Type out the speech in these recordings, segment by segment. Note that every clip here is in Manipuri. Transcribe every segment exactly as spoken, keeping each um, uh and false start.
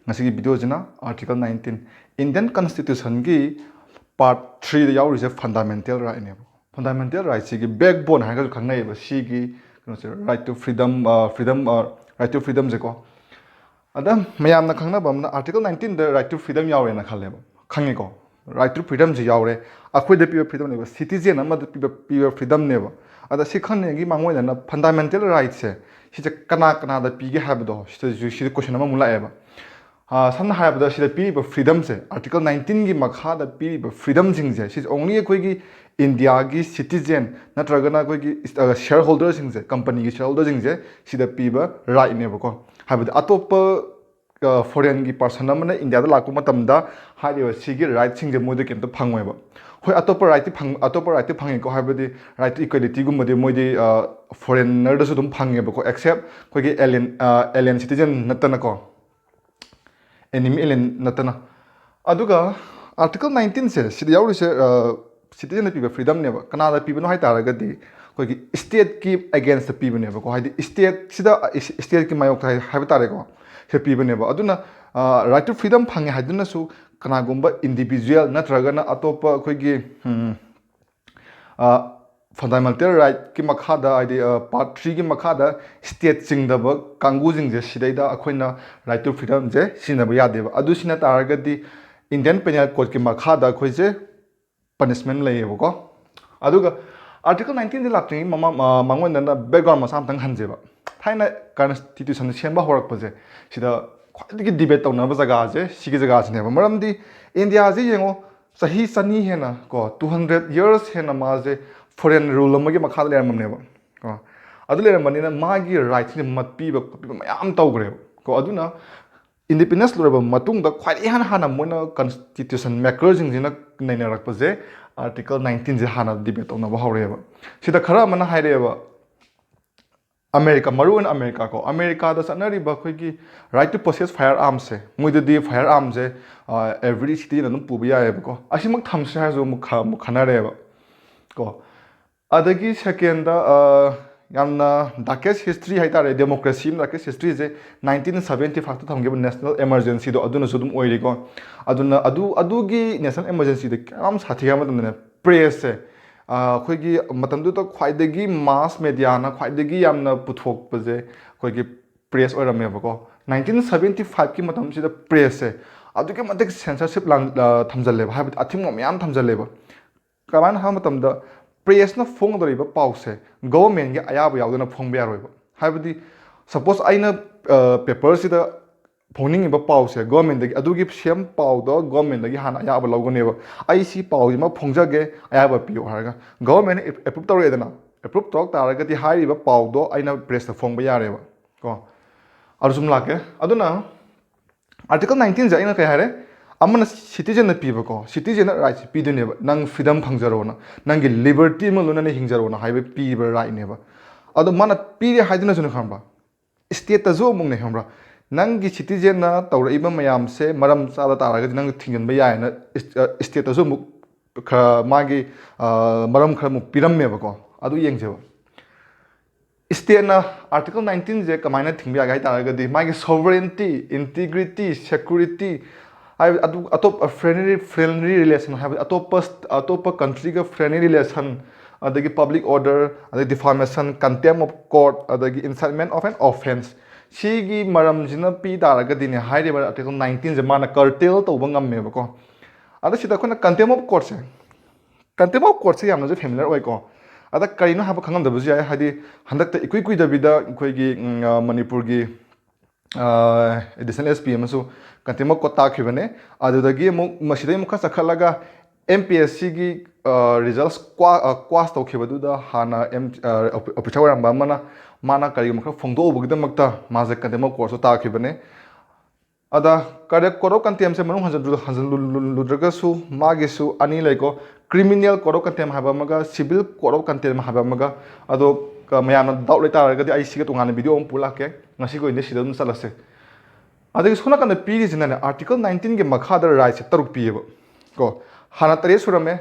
ꯉꯁꯤꯒꯤ ꯚꯤꯗꯤꯑꯣꯁꯤꯅ Article nineteen, Indian Constitution ꯒꯤ part three ꯗ ꯌꯥꯎꯔꯤꯁꯦ fundamental right ꯅꯦꯕ꯫ Fundamental right ꯁꯤꯒꯤ backbone ꯍꯥꯏꯔꯒꯁꯨ ꯈꯪꯅꯩꯌꯦꯕ, ꯁꯤꯒꯤ ꯀꯩꯅꯣꯁꯦ, right to freedom, freedom, right to freedom ꯁꯦꯀꯣ꯫ ꯑꯗ ꯃꯌꯥꯝꯅ ꯈꯪꯅꯕ ꯑꯃꯅ Article nineteen the right to freedom ꯌꯥꯎꯔꯦꯅ ꯈꯜꯂꯦꯕ, ꯈꯪꯉꯦꯀꯣ? Right to freedom ꯁꯤ ꯌꯥꯎꯔꯦ, ꯑꯩꯈꯣꯏꯗ ꯄꯤꯕ freedom ꯅꯦꯕ, citizen ꯑꯃꯗ ꯄꯤꯕ, ꯄꯤꯕ freedom ꯅꯦꯕ꯫ ꯑꯗ ꯁꯤ ꯈꯪꯅꯤꯡꯉꯥꯏꯒꯤ ꯃꯥꯡꯑꯣꯏꯅꯅ fundamental right ꯁꯦ ꯁꯤꯁꯦ ꯀꯅꯥ ꯀꯅꯥꯗ ꯄꯤꯒꯦ ꯍꯥꯏꯕꯗꯣ ꯁꯤꯗꯁꯨ, ꯁꯤꯗ question ꯑꯃꯃꯨꯛ ꯂꯥꯛꯑꯦꯕ꯫ ꯑꯥ, ꯁꯝꯅ ꯍꯥꯏꯔꯕꯗ ꯁꯤꯗ ꯄꯤꯔꯤꯕ freedom ꯁꯦ, Article nineteen ꯒꯤ ꯃꯈꯥꯗ ꯄꯤꯔꯤꯕ freedom ꯁꯤꯡꯁꯦ, ꯁꯤꯁꯦ only ꯑꯩꯈꯣꯏꯒꯤ ꯏꯟꯗꯤꯌꯥꯒꯤ citizen ꯅꯠꯇ꯭ꯔꯒꯅ ꯑꯩꯈꯣꯏꯒꯤ ꯏꯁ-, ꯑ, shareholder ꯁꯤꯡꯁꯦ, company ꯒꯤ shareholder ꯁꯤꯡꯁꯦ ꯁꯤꯗ ꯄꯤꯕ right ꯅꯦꯕꯀꯣ꯫ ꯍꯥꯏꯕꯗꯤ ꯑꯇꯣꯞꯄ, ꯑ, foreign ꯒꯤ person ꯑꯃꯅ ꯏꯟꯗꯤꯌꯥꯗ ꯂꯥꯛꯄ ꯃꯇꯝꯗ ꯍꯥꯏꯔꯤꯕ ꯁꯤꯒꯤ right ꯁꯤꯡꯁꯦ ꯃꯣꯏꯗ ꯀꯩꯝꯇ ꯐꯪꯉꯣꯏꯕ꯫ ꯍꯣꯏ, ꯑꯇꯣꯞꯄ right ꯇꯤ ꯐꯪ-, ꯑꯇꯣꯞꯄ right ꯇꯤ ꯐꯪꯉꯤꯀꯣ, ꯍꯥꯏꯕꯗꯤ right to equality ꯒꯨꯝꯕꯗꯤ ꯃꯣꯏꯗꯤ, ꯑ, foreigner ꯗꯁꯨ ꯑꯗꯨꯝ ꯐꯪꯉꯦꯕꯀꯣ, except ꯑꯩꯈꯣꯏꯒꯤ alien, ꯑ, alien citizen ꯅꯠꯇꯅꯀꯣ꯫ Enemy alien ꯅꯠꯇꯅ꯫ ꯑꯗꯨꯒ Article nineteen ꯁꯦ ꯁꯤꯗ ꯌꯥꯎꯔꯤꯁꯦ, ꯑ, citizen ꯗ ꯄꯤꯕ freedom ꯅꯦꯕ꯫ ꯀꯅꯥꯗ ꯄꯤꯕꯅꯣ ꯍꯥꯏ ꯇꯥꯔꯒꯗꯤ ꯑꯩꯈꯣꯏꯒꯤ state ꯀꯤ against ꯇ ꯄꯤꯕꯅꯦꯕꯀꯣ꯫ ꯍꯥꯏꯗꯤ state ꯁꯤꯗ, ꯑ, state ꯀꯤ ꯃꯥꯌꯣꯛꯇ ꯍꯥꯏ-, ꯍꯥꯏꯕ ꯇꯥꯔꯦꯀꯣ꯫ ꯁꯤ ꯄꯤꯕꯅꯦꯕ꯫ ꯑꯗꯨꯅ, ꯑ, right to freedom ꯐꯪꯉꯦ ꯍꯥꯏꯗꯨꯅꯁꯨ ꯀꯅꯥꯒꯨꯝꯕ individual ꯅꯠꯇ꯭ꯔꯒꯅ ꯑꯇꯣꯞꯄ ꯑꯩꯈꯣꯏꯒꯤ, ꯎꯝ, ꯑ, fundamental right ꯀꯤ ꯃꯈꯥꯗ, ꯍꯥꯏꯗꯤ, ꯑ, part three ꯒꯤ ꯃꯈꯥꯗ state ꯆꯤꯡꯗꯕ ꯀꯥꯡꯕꯨꯁꯤꯡꯁꯦ ꯁꯤꯗꯩꯗ ꯑꯩꯈꯣꯏꯅ right to freedom ꯁꯦ ꯁꯤꯖꯤꯟꯅꯕ ꯌꯥꯗꯦꯕ꯫ ꯑꯗꯨ ꯁꯤꯖꯤꯟꯅ ꯇꯥꯔꯒꯗꯤ Indian Penal Code ꯀꯤ ꯃꯈꯥꯗ ꯑꯩꯈꯣꯏꯁꯦ punishment ꯂꯩꯌꯦꯕꯀꯣ꯫ ꯑꯗꯨꯒ Article nineteen ꯁꯦ ꯂꯥꯛꯇ꯭ꯔꯤꯉꯩ ꯃꯃꯥꯡ, ꯑ, ꯃꯥꯡꯑꯣꯏꯅꯅ background ꯃꯆꯥ ꯑꯃꯇꯪ ꯍꯟꯖꯦꯕ꯫ ꯊꯥꯏꯅ constitution ꯁꯦꯝꯕ ꯍꯧꯔꯛꯄꯁꯦ ꯁꯤꯗ ꯈ꯭ꯋꯥꯏꯗꯒꯤ debate ꯇꯧꯅꯕ ꯖꯒꯥꯁꯦ ꯁꯤꯒꯤ ꯖꯒꯥꯁꯤꯅꯦꯕ꯫ ꯃꯔꯝꯗꯤ ꯏꯟꯗꯤꯌꯥꯁꯦ ꯌꯦꯡꯉꯣ, ꯆꯍꯤ ꯆꯅꯤ ꯍꯦꯟꯅ ꯀꯣ, two hundred years ꯍꯦꯟꯅ ꯃꯥꯁꯦ foreign rule ꯑꯃꯒꯤ ꯃꯈꯥꯗ ꯂꯩꯔꯝꯃꯕꯅꯦꯕ ꯀꯣ꯫ ꯑꯗꯨ ꯂꯩꯔꯝꯕꯅꯤꯅ ꯃꯥꯒꯤ right ꯁꯤꯡꯁꯦ ꯃꯠꯄꯤꯕ ꯈꯣꯠꯄꯤꯕ ꯃꯌꯥꯝ ꯇꯧꯈ꯭ꯔꯦꯕ ꯀꯣ꯫ ꯑꯗꯨꯅ independence ꯂꯣꯏꯔꯕ ꯃꯇꯨꯡꯗ ꯈ꯭ꯋꯥꯏꯗꯒꯤ ꯏꯍꯥꯟ ꯍꯥꯟꯅ ꯃꯣꯏꯅ constitution maker ꯁꯤꯡꯁꯤꯅ ꯅꯩꯅꯔꯛꯄꯁꯦ Article nineteen ꯁꯦ ꯍꯥꯟꯅ debate ꯇꯧꯅꯕ ꯍꯧꯔꯛꯑꯦꯕ꯫ ꯁꯤꯗ ꯈꯔ ꯑꯃꯅ ꯍꯥꯏꯔꯛꯑꯦꯕ, ꯑꯃꯦꯔꯤꯀꯥ, ꯃꯔꯨꯑꯣꯏꯅ ꯑꯃꯦꯔꯤꯀꯥ ꯀꯣ, ꯑꯃꯦꯔꯤꯀꯥꯗ ꯆꯠꯅꯔꯤꯕ ꯑꯩꯈꯣꯏꯒꯤ right to possess firearms ꯁꯦ, ꯃꯣꯏꯗꯗꯤ firearm ꯁꯦ, ꯑ, every citizen ꯅ ꯑꯗꯨꯝ ꯄꯨꯕ ꯌꯥꯏꯑꯕꯀꯣ꯫ ꯑꯁꯤꯃꯛ ꯊꯝꯁꯦ ꯍꯥꯏꯔꯁꯨ ꯑꯃꯨꯛ ꯈ-, ꯑꯃꯨꯛ ꯈꯟꯅꯔꯦꯕ ꯀꯣ꯫ ꯑꯗꯒꯤ second ꯗ, ꯑ, ꯌꯥꯝꯅ darkest history ꯍꯥꯏꯇꯥꯔꯦ, democracy ꯑꯃ darkest historyꯁꯦ nineteen seventy fiveꯇ ꯊꯝꯈꯤꯕ national emergencyꯗꯣ ꯑꯗꯨꯅꯁꯨ ꯑꯗꯨꯝ ꯑꯣꯏꯔꯤꯀꯣ꯫ ꯑꯗꯨꯅ ꯑꯗꯨ, ꯑꯗꯨꯒꯤ national emergencyꯗ ꯀꯌꯥꯝ ꯁꯥꯊꯤ ꯍꯥꯏꯕ ꯃꯇꯝꯗꯅꯦ, pressꯁꯦ, ꯑꯩꯈꯣꯏꯒꯤ ꯃꯇꯝꯗꯨꯗ ꯈ꯭ꯋꯥꯏꯗꯒꯤ mass mediaꯅ ꯈ꯭ꯋꯥꯏꯗꯒꯤ ꯌꯥꯝꯅ ꯄꯨꯊꯣꯛꯄꯁꯦ ꯑꯩꯈꯣꯏꯒꯤ press ꯑꯣꯏꯔꯝꯃꯦꯕꯀꯣ꯫ Nineteen seventy fiveꯀꯤ ꯃꯇꯝꯁꯤꯗ pressꯁꯦ ꯑꯗꯨꯛꯀꯤ ꯃꯇꯤꯛ censorship ꯂꯥꯡ-, ꯑ, ꯊꯝꯖꯜꯂꯦꯕ, ꯍꯥꯏꯕꯗꯤ ꯑꯊꯤꯡꯕ ꯃꯌꯥꯝ ꯊꯝꯖꯜꯂꯦꯕ꯫ ꯀꯃꯥꯏꯅ ꯍꯥꯏꯕ ꯃꯇꯝꯗ, pressꯅ ꯐꯣꯡꯒꯗꯧꯔꯤꯕ ꯄꯥꯎꯁꯦ governmentꯀꯤ ꯑꯌꯥꯕ ꯌꯥꯎꯗꯅ ꯐꯣꯡꯕ ꯌꯥꯔꯣꯏꯕ꯫ ꯍꯥꯏꯕꯗꯤ, suppose ꯑꯩꯅ, ꯑ, paperꯁꯤꯗ ꯐꯣꯡꯅꯤꯡꯉꯤꯕ ꯄꯥꯎꯁꯦ governmentꯗꯒꯤ, ꯑꯗꯨꯒꯤ same ꯄꯥꯎꯗꯣ governmentꯗꯒꯤ ꯍꯥꯟꯅ ꯑꯌꯥꯕ ꯂꯧꯒꯅꯦꯕ꯫ "ꯑꯩ ꯁꯤ ꯄꯥꯎꯁꯤꯃ ꯐꯣꯡꯖꯒꯦ, ꯑꯌꯥꯕ ꯄꯤꯌꯨ" ꯍꯥꯏꯔꯒ governmentꯅ approve ꯇꯧꯔꯛꯑꯦꯗꯅ, approve ꯇꯧꯔꯛ ꯇꯥꯔꯒꯗꯤ ꯍꯥꯏꯔꯤꯕ ꯄꯥꯎꯗꯣ ꯑꯩꯅ pressꯇ ꯐꯣꯡꯕ ꯌꯥꯔꯦꯕ ꯀꯣ꯫ ꯑꯗꯨ ꯁꯨꯝ ꯂꯥꯛꯀꯦ꯫ ꯑꯗꯨꯅ Article nineteenꯁꯦ ꯑꯩꯅ ꯀꯩ ꯍꯥꯏꯔꯦ? ꯑꯃꯅ citizenꯗ ꯄꯤꯕꯀꯣ, citizenꯗ rightꯁꯦ ꯄꯤꯗꯣꯏꯅꯦꯕ, "ꯅꯪ freedom ꯐꯪꯖꯔꯣꯅ, ꯅꯪꯒꯤ liberty ꯑꯃ ꯂꯣꯏꯅꯅ ꯍꯤꯡꯖꯔꯣꯅ" ꯍꯥꯏꯕ ꯄꯤꯕ rightꯅꯦꯕ꯫ ꯑꯗꯣ ꯃꯥꯅ ꯄꯤꯔꯦ ꯍꯥꯏꯗꯨꯅꯁꯨꯅꯦ, ꯈꯪꯕ꯭ꯔꯥ, stateꯇꯁꯨ ꯑꯃꯨꯛꯅꯦ, ꯈꯪꯕ꯭ꯔꯥ, ꯅꯪꯒꯤ citizenꯅ ꯇꯧꯔꯛꯏꯕ ꯃꯌꯥꯝꯁꯦ ꯃꯔꯝ ꯆꯥꯗ ꯇꯥꯔꯒꯗꯤ ꯅꯪ ꯊꯤꯡꯖꯤꯟꯕ ꯌꯥꯏꯅ ꯏꯁ-, ꯑ, stateꯇꯁꯨ ꯑꯃꯨꯛ ꯈꯔ ꯃꯥꯒꯤ, ꯑ, ꯃꯔꯝ ꯈꯔ ꯑꯃꯨꯛ ꯄꯤꯔꯝꯃꯦꯕꯀꯣ꯫ ꯑꯗꯨ ꯌꯦꯡꯁꯦꯕ꯫ Stateꯅ Article nineteenꯁꯦ ꯀꯃꯥꯏꯅ ꯊꯤꯡꯕ ꯌꯥꯒꯦ ꯍꯥꯏ ꯇꯥꯔꯒꯗꯤ, ꯃꯥꯒꯤ sovereignty, integrity, security, ꯍꯥꯏꯕꯗꯤ ꯑꯗꯨ ꯑꯇꯣꯞꯄ friendly, friendly relation, ꯍꯥꯏꯕꯗꯤ ꯑꯇꯣꯞꯄ, ꯑꯇꯣꯞꯄ countryꯒ friendly relation, ꯑꯗꯒꯤ public order, ꯑꯗꯒꯤ defamation, contempt of court, ꯑꯗꯒꯤ incitement of an offence, ꯁꯤꯒꯤ ꯃꯔꯝꯁꯤꯅ ꯄꯤ ꯇꯥꯔꯒꯗꯤꯅꯦ, ꯍꯥꯏꯔꯤꯕ Article nineteenꯁꯦ ꯃꯥꯅ curtail ꯇꯧꯕ ꯉꯝꯃꯦꯕꯀꯣ꯫ ꯑꯗ ꯁꯤꯗ ꯑꯩꯈꯣꯏꯅ contempt of courtꯁꯦ, contempt of courtꯁꯦ ꯌꯥꯝꯅꯁꯨ familiar ꯑꯣꯏꯀꯣ꯫ ꯑꯗ ꯀꯔꯤꯅꯣ ꯍꯥꯏꯕ ꯈꯪꯉꯝꯗꯕꯁꯨ ꯌꯥꯏ, ꯍꯥꯏꯗꯤ ꯍꯟꯗꯛꯇ ꯏꯀꯨꯏ ꯀꯨꯏꯗꯕꯤꯗ ꯑꯩꯈꯣꯏꯒꯤ, ꯎꯝ, ꯑ, ꯃꯅꯤꯄꯨꯔꯒꯤ, ꯑ, additional S P ꯑꯃꯁꯨ contempt of court ꯇꯥꯈꯤꯕꯅꯦ꯫ ꯑꯗꯨꯗꯒꯤ ꯑꯃꯨꯛ ꯃꯁꯤꯗꯩ ꯑꯃꯨꯛ ꯈꯔ ꯆꯠꯈꯠꯂꯒ M P S Cꯒꯤ, ꯑ, results qua-, ꯑ, quash ꯇꯧꯈꯤꯕꯗꯨꯗ ꯍꯥꯟꯅ M-, ꯑ, officer ꯑꯣꯏꯔꯝꯕ ꯑꯃꯅ ꯃꯥꯅ ꯀꯔꯤꯒꯨꯝꯕ ꯈꯔ ꯐꯣꯡꯗꯣꯛꯎꯕꯒꯤꯗꯃꯛꯇ ꯃꯥꯁꯦ contempt of courtꯁꯨ ꯇꯥꯈꯤꯕꯅꯦ꯫ ꯑꯗ ꯀꯔꯦ-, code of contemptꯁꯦ ꯃꯅꯨꯡ ꯍꯟꯖꯤꯟ-, ꯍꯟꯖꯤꯜꯂꯨꯗ꯭ꯔꯒꯁꯨ ꯃꯥꯒꯤꯁꯨ ꯑꯅꯤ ꯂꯩꯀꯣ, criminal code of contempt ꯍꯥꯏꯕ ꯑꯃꯒ civil code of contempt ꯍꯥꯏꯕ ꯑꯃꯒ꯫ ꯑꯗꯣ, ꯑ, ꯃꯌꯥꯝꯅ doubt ꯂꯩꯇꯥꯔꯒꯗꯤ ꯑꯩ ꯁꯤꯒ ꯇꯣꯉꯥꯟꯅ video ꯑꯃ ꯄꯨ ꯂꯥꯛꯀꯦ, ꯉꯁꯤꯒꯤ ꯑꯣꯏꯅꯗꯤ ꯁꯤꯗ ꯑꯗꯨꯝ ꯆꯠꯂꯁꯦ꯫ ꯑꯗꯒꯤ ꯁꯣꯝ ꯅꯥꯀꯟꯗ ꯄꯤꯔꯤꯁꯤꯅꯅꯦ, Article nineteenꯒꯤ ꯃꯈꯥꯗ rightꯁꯦ ꯇꯔꯨꯛ ꯄꯤꯌꯦꯕ ꯀꯣ꯫ ꯍꯥꯟꯅ ꯇꯔꯦꯠ ꯁꯨꯔꯝꯃꯦ,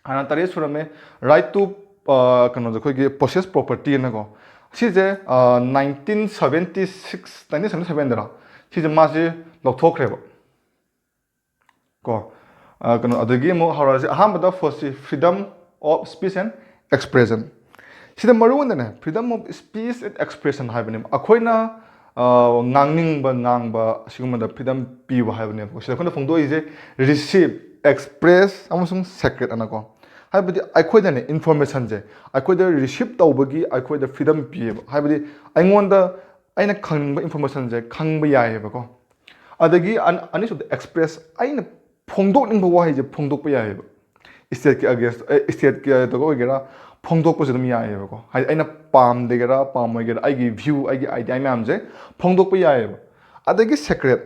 ꯍꯥꯟꯅ ꯇꯔꯦꯠ ꯁꯨꯔꯝꯃꯦ꯫ Right to ꯀꯩꯅꯣꯁꯦ, ꯑꯩꯈꯣꯏꯒꯤ ꯄ꯭ꯔꯣꯁꯦꯁ ꯄ꯭ꯔꯣꯄꯔꯇꯤ ꯑꯅꯀꯣ, ꯁꯤꯁꯦ nineteen seventy six, nineteen seventy ꯁꯕꯦꯟꯗꯔ, ꯁꯤꯁꯦ ꯃꯥꯁꯦ ꯂꯧꯊꯣꯛꯈ꯭ꯔꯦꯕ ꯀꯣ꯫ ꯀꯩꯅꯣ, ꯑꯗꯒꯤ ꯑꯃꯨꯛ ꯍꯧꯔꯛꯑꯁꯤ꯫ ꯑꯍꯥꯟꯕꯗ ꯐꯣꯔꯁꯤ, freedom of speech and expression꯫ ꯁꯤꯗ ꯃꯔꯨ ꯑꯣꯏꯅꯅꯦ, freedom of speech and expression ꯍꯥꯏꯕꯅꯦꯕ꯫ ꯑꯩꯈꯣꯏꯅ ꯉꯥꯡꯅꯤꯡꯕ ꯉꯥꯡꯕ, ꯑꯁꯤꯒꯨꯝꯕꯗ freedom ꯄꯤꯕ ꯍꯥꯏꯕꯅꯦꯕꯀꯣ꯫ ꯁꯤꯗ ꯑꯩꯈꯣꯏꯅ ꯐꯣꯡꯗꯣꯛꯏꯁꯦ receive, express ꯑꯃꯁꯨꯡ secrete ꯑꯅꯀꯣ꯫ ꯍꯥꯏꯕꯗꯤ ꯑꯩꯈꯣꯏꯗꯅꯦ, ꯏꯟꯐꯣꯔꯃꯦꯁꯟꯁꯦ ꯑꯩꯈꯣꯏꯗ receive ꯇꯧꯕꯒꯤ ꯑꯩꯈꯣꯏꯗ freedom ꯄꯤꯌꯦꯕ꯫ ꯍꯥꯏꯕꯗꯤ ꯑꯩꯉꯣꯟꯗ, ꯑꯩꯅ ꯈꯪꯅꯤꯡꯕ ꯏꯟꯐꯣꯔꯃꯦꯁꯟꯁꯦ ꯈꯪꯕ ꯌꯥꯏꯌꯦꯕꯀꯣ꯫ ꯑꯗꯒꯤ ꯑꯅꯤꯁꯨꯕꯗ express, ꯑꯩꯅ ꯐꯣꯡꯗꯣꯛꯅꯤꯡꯕ ꯋꯥꯍꯩꯁꯦ ꯐꯣꯡꯗꯣꯛꯄ ꯌꯥꯏꯌꯦꯕ꯫ ꯏꯁꯇꯦꯠꯀꯤ ꯑꯒꯦꯟꯁ, ꯏꯁꯇꯦꯠꯀꯤ ꯑꯗꯨꯒ ꯑꯣꯏꯒꯦꯔꯥ, ꯐꯣꯡꯗꯣꯛꯄꯁꯨ ꯑꯗꯨꯝ ꯌꯥꯏꯌꯦꯕꯀꯣ꯫ ꯍꯥꯏꯗꯤ ꯑꯩꯅ ꯄꯥꯝꯗꯒꯦꯔꯥ ꯄꯥꯝꯃꯣꯏꯒꯦꯔꯥ, ꯑꯩꯒꯤ ꯚ꯭ꯌꯨ, ꯑꯩꯒꯤ ꯑꯥꯏꯗꯤꯌꯥ ꯃꯌꯥꯝꯁꯦ ꯐꯣꯡꯗꯣꯛꯄ ꯌꯥꯏꯌꯦꯕ꯫ ꯑꯗꯒꯤ ꯁꯦꯀ꯭ꯔꯦꯠ,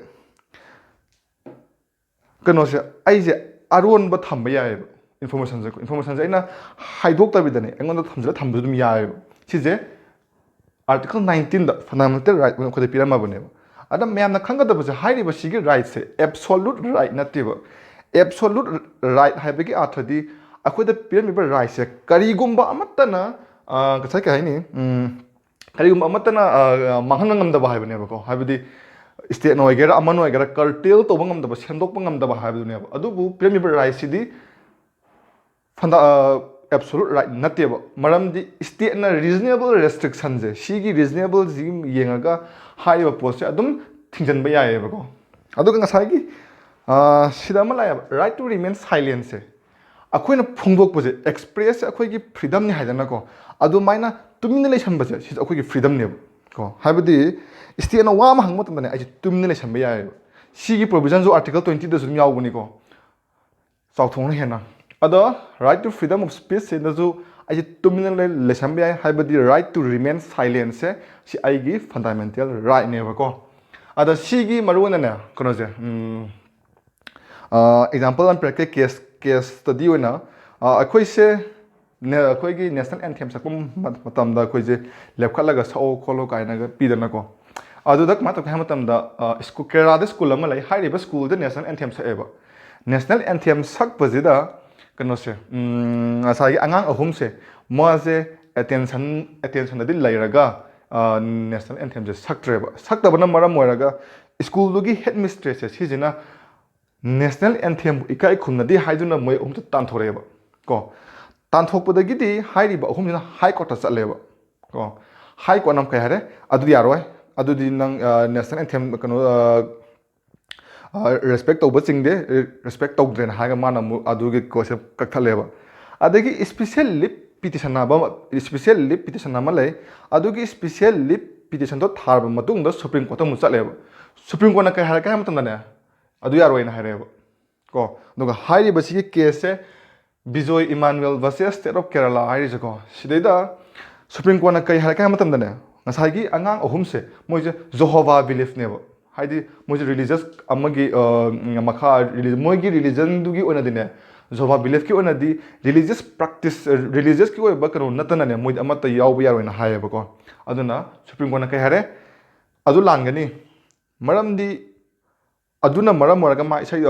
ꯀꯩꯅꯣꯁꯦ, ꯑꯩꯁꯦ ꯑꯔꯣꯟꯕ ꯊꯝꯕ ꯌꯥꯏꯌꯦꯕ꯫ ꯏꯟꯐꯣꯔꯃꯦꯁꯟꯁꯦ, ꯏꯟꯐꯣꯔꯃꯦꯁꯟꯁꯦ ꯑꯩꯅ ꯍꯥꯏꯗꯣꯛꯇꯕꯤꯗꯅꯦ, ꯑꯩꯉꯣꯟꯗ ꯊꯝꯖꯤꯜꯂ ꯊꯝꯕꯁꯨ ꯑꯗꯨꯝ ꯌꯥꯏꯌꯦꯕ꯫ ꯁꯤꯁꯦ ꯑꯥꯔꯇꯤꯀꯜ ꯅꯥꯏꯟꯇꯤꯟꯗ ꯐꯟꯗꯥꯃꯦꯟꯇꯦꯜ ꯔꯥꯏꯠ ꯑꯣꯏꯅ ꯑꯩꯈꯣꯏꯗ ꯄꯤꯔꯝꯃꯕꯅꯦꯕ꯫ ꯑꯗ ꯃꯌꯥꯝꯅ ꯈꯪꯒꯗꯕꯁꯦ, ꯍꯥꯏꯔꯤꯕ ꯁꯤꯒꯤ ꯔꯥꯏꯠꯁꯦ ꯑꯦꯕꯁꯣꯂꯨꯠ ꯔꯥꯏꯠ ꯅꯠꯇꯦꯕ꯫ ꯑꯦꯕꯁꯣꯂꯨꯠ ꯔꯥꯏꯠ ꯍꯥꯏꯕꯒꯤ ꯑꯥꯔꯊꯗꯤ, ꯑꯩꯈꯣꯏꯗ ꯄꯤꯔꯝꯃꯤꯕ ꯔꯥꯏꯠꯁꯦ ꯀꯔꯤꯒꯨꯝꯕ ꯑꯃꯠꯇꯅ, ꯉꯁꯥꯏ ꯀꯩ ꯍꯥꯏꯅꯤ, ꯀꯔꯤꯒꯨꯝꯕ ꯑꯃꯠꯇꯅ ꯃꯥꯡꯍꯟꯕ ꯉꯝꯗꯕ ꯍꯥꯏꯕꯅꯦꯕꯀꯣ꯫ ꯍꯥꯏꯕꯗꯤ ꯏꯁꯇꯦꯠꯅ ꯑꯣꯏꯒꯦꯔꯥ, ꯑꯃꯅ ꯑꯣꯏꯒꯦꯔꯥ, ꯀꯔꯇꯦꯜ ꯇꯧꯕ ꯉꯝꯗꯕ, ꯁꯦꯝꯗꯣꯛꯄ ꯉꯝꯗꯕ ꯍꯥꯏꯕꯗꯨꯅꯦꯕ꯫ ꯑꯗꯨꯕꯨ ꯄꯤꯔꯝꯃꯤꯕ ꯔꯥꯏꯠꯁꯤꯗꯤ ꯐꯟꯗꯥ ꯑꯦꯕꯁꯣꯂꯨꯠ ꯔꯥꯏꯠ ꯅꯠꯇꯦꯕ꯫ ꯃꯔꯝꯗꯤ ꯏꯁꯇꯦꯠꯅ ꯔꯤꯖꯅꯦꯕꯜ ꯔꯦꯁꯇ꯭ꯔꯤꯛꯁꯟꯁꯦ, ꯁꯤꯒꯤ ꯔꯤꯖꯅꯦꯕꯜꯁꯤ ꯌꯦꯡꯉꯒ ꯍꯥꯏꯔꯤꯕ ꯄꯣꯠꯁꯦ ꯑꯗꯨꯝ ꯊꯤꯡꯖꯤꯟꯕ ꯌꯥꯏꯌꯦꯕꯀꯣ꯫ ꯑꯗꯨꯒ ꯉꯁꯥꯏꯒꯤ ꯁꯤꯗ ꯑꯃ ꯂꯥꯛꯑꯦꯕ, right to remain silence ꯁꯦ꯫ ꯑꯩꯈꯣꯏꯅ ꯐꯣꯡꯗꯣꯛꯄꯁꯦ, ꯑꯦꯛꯁꯄ꯭ꯔꯦꯁꯁꯦ ꯑꯩꯈꯣꯏꯒꯤ ꯐ꯭ꯔꯤꯗꯝꯅꯤ ꯍꯥꯏꯗꯅꯀꯣ꯫ ꯑꯗꯨꯃꯥꯏꯅ ꯇꯨꯃꯤꯟꯅ ꯂꯩꯁꯟꯕꯁꯦ, ꯁꯤꯁꯨ ꯑꯩꯈꯣꯏꯒꯤ ꯐ꯭ꯔꯤꯗꯝꯅꯦꯕ ꯀꯣ꯫ ꯍꯥꯏꯕꯗꯤ ꯏꯁꯇꯦꯠꯅ ꯋꯥ ꯑꯃ ꯍꯪꯕ ꯃꯇꯝꯗꯅꯦ, ꯑꯩꯁꯦ ꯇꯨꯃꯤꯟꯅ ꯂꯩꯁꯟꯕ ꯌꯥꯏꯌꯦꯕ꯫ ꯁꯤꯒꯤ ꯄ꯭ꯔꯣꯕꯤꯖꯟꯁꯨ ꯑꯥꯔꯇꯤꯀꯜ ꯇ꯭ꯋꯦꯟꯇꯤꯗꯁꯨ ꯑꯗꯨꯝ ꯌꯥꯎꯕꯅꯤꯀꯣ, ꯆꯥꯎꯊꯣꯛꯅ ꯍꯦꯟꯅ꯫ ꯑꯗꯣ right to freedom of speech ꯁꯤꯗꯁꯨ ꯑꯩꯁꯦ ꯇꯨꯃꯤꯟꯅ ꯂꯩ-, ꯂꯩꯁꯟꯕ ꯌꯥꯏ, ꯍꯥꯏꯕꯗꯤ right to remain silence ꯁꯦ, ꯁꯤ ꯑꯩꯒꯤ ꯐꯟꯗꯥꯃꯦꯟꯇꯦꯜ ꯔꯥꯏꯠꯅꯦꯕꯀꯣ꯫ ꯑꯗ ꯁꯤꯒꯤ ꯃꯔꯨ ꯑꯣꯏꯅꯅꯦ, ꯀꯩꯅꯣꯁꯦ, ꯑꯦꯛꯖꯥꯝꯄꯜ ꯑꯃ ꯄꯤꯔꯛꯀꯦ, ꯀꯦꯁ, ꯀꯦꯁ ꯁ꯭ꯇꯗꯤ ꯑꯣꯏꯅ꯫ ꯑꯩꯈꯣꯏꯁꯦ, ꯑꯩꯈꯣꯏꯒꯤ ꯅꯦꯁꯅꯦꯜ ꯑꯦꯟꯊꯦꯝ ꯁꯛꯄ ꯃꯇꯝꯗ ꯑꯩꯈꯣꯏꯁꯦ ꯂꯦꯞꯈꯠꯂꯒ ꯁꯛꯑꯣ ꯈꯣꯠꯂꯣ ꯀꯥꯏꯅꯒ ꯄꯤꯗꯅꯀꯣ꯫ ꯑꯗꯨꯗ ꯀꯃꯥꯏꯅ ꯇꯧꯒꯦ ꯍꯥꯏꯕ ꯃꯇꯝꯗ, ꯁ꯭ꯀꯨꯜ, ꯀꯦꯔꯂꯥꯗ ꯁ꯭ꯀꯨꯜ ꯑꯃ ꯂꯩ, ꯍꯥꯏꯔꯤꯕ ꯁ꯭ꯀꯨꯜꯗ ꯅꯦꯁꯅꯦꯜ ꯑꯦꯟꯊꯦꯝ ꯁꯛꯑꯦꯕ꯫ ꯅꯦꯁꯅꯦꯜ ꯑꯦꯟꯊꯦꯝ ꯁꯛꯄꯁꯤꯗ ꯀꯩꯅꯣꯁꯦ, ꯉꯁꯥꯏꯒꯤ ꯑꯉꯥꯡ ꯑꯍꯨꯝꯁꯦ ꯃꯥꯁꯦ attention attentionꯗꯗꯤ ꯂꯩꯔꯒ national anthemꯁꯦ ꯁꯛꯇ꯭ꯔꯦꯕ꯫ ꯁꯛꯇꯕꯅ ꯃꯔꯝ ꯑꯣꯏꯔꯒ ꯁ꯭ꯀꯨꯜꯗꯨꯒꯤ headmistressꯁꯦ ꯁꯤꯁꯤꯅ national anthemꯕꯨ ꯏꯀꯥꯏ ꯈꯨꯝꯅꯗꯦ ꯍꯥꯏꯗꯨꯅ ꯃꯣꯏ ꯑꯍꯨꯝꯁꯦ ꯇꯥꯟꯊꯣꯔꯛꯑꯦꯕ꯫ ꯀꯣ, ꯇꯥꯟꯊꯣꯛꯄꯗꯒꯤꯗꯤ ꯍꯥꯏꯔꯤꯕ ꯑꯍꯨꯝꯁꯤꯅ high courtꯇ ꯆꯠꯂꯦꯕ꯫ ꯀꯣ, high courtꯅ ꯀꯩ ꯍꯥꯏꯔꯦ? ꯑꯗꯨꯗꯤ ꯌꯥꯔꯣꯏ, ꯑꯗꯨꯗꯤ ꯅꯪ national anthem ꯀꯩꯅꯣ respect ꯇꯧꯕ ꯆꯤꯡꯗꯦ, respect ꯇꯧꯗ꯭ꯔꯦꯅ ꯍꯥꯏꯔꯒ ꯃꯥꯅ ꯑꯃꯨꯛ ꯑꯗꯨꯒꯤ ꯀꯣꯁꯦ ꯀꯛꯊꯠꯂꯦꯕ꯫ ꯑꯗꯒꯤ special leave petition ꯍꯥꯏꯕ ꯑꯃ, special leave petition ꯑꯃ ꯂꯩ꯫ ꯑꯗꯨꯒꯤ special leave petitionꯗꯣ ꯊꯥꯔꯕ ꯃꯇꯨꯡꯗ Supreme Courtꯇ ꯑꯃꯨꯛ ꯆꯠꯂꯦꯕ꯫ Supreme Courtꯅ ꯀꯩ ꯍꯥꯏꯔꯛꯀꯦ ꯍꯥꯏꯕ ꯃꯇꯝꯗꯅꯦ, ꯑꯗꯨ ꯌꯥꯔꯣꯏꯅ ꯍꯥꯏꯔꯛꯑꯦꯕ꯫ ꯀꯣ, ꯑꯗꯨꯒ ꯍꯥꯏꯔꯤꯕꯁꯤꯒꯤ caseꯁꯦ Bijoy Emmanuel versus State of Kerala ꯍꯥꯏꯔꯤꯁꯦꯀꯣ, ꯁꯤꯗꯩꯗ Supreme Courtꯅ ꯀꯩ ꯍꯥꯏꯔꯛꯀꯦ ꯍꯥꯏꯕ ꯃꯇꯝꯗꯅꯦ, ꯉꯁꯥꯏꯒꯤ ꯑꯉꯥꯡ ꯑꯍꯨꯝꯁꯦ ꯃꯣꯏꯁꯦ Jehovah beliefꯅꯦꯕ꯫ ꯍꯥꯏꯗꯤ ꯃꯣꯏꯁꯦ religious ꯑꯃꯒꯤ ꯃꯈꯥ, ꯃꯣꯏꯒꯤ religionꯗꯨꯒꯤ ꯑꯣꯏꯅꯗꯤꯅꯦ, Jehovah beliefꯀꯤ ꯑꯣꯏꯅꯗꯤ religious practice, religiousꯀꯤ ꯑꯣꯏꯕ ꯀꯩꯅꯣ ꯅꯠꯇꯅꯅꯦ ꯃꯣꯏꯗꯤ ꯑꯃꯠꯇ ꯌꯥꯎꯕ ꯌꯥꯔꯣꯏꯅ ꯍꯥꯏꯌꯦꯕꯀꯣ꯫ ꯑꯗꯨꯅ Supreme Courtꯅ ꯀꯩ ꯍꯥꯏꯔꯦ? ꯑꯗꯨ ꯂꯥꯟꯒꯅꯤ꯫ ꯃꯔꯝꯗꯤ ꯑꯗꯨꯅ ꯃꯔꯝ ꯑꯣꯏꯔꯒ ꯃꯥ ꯏꯁꯩ,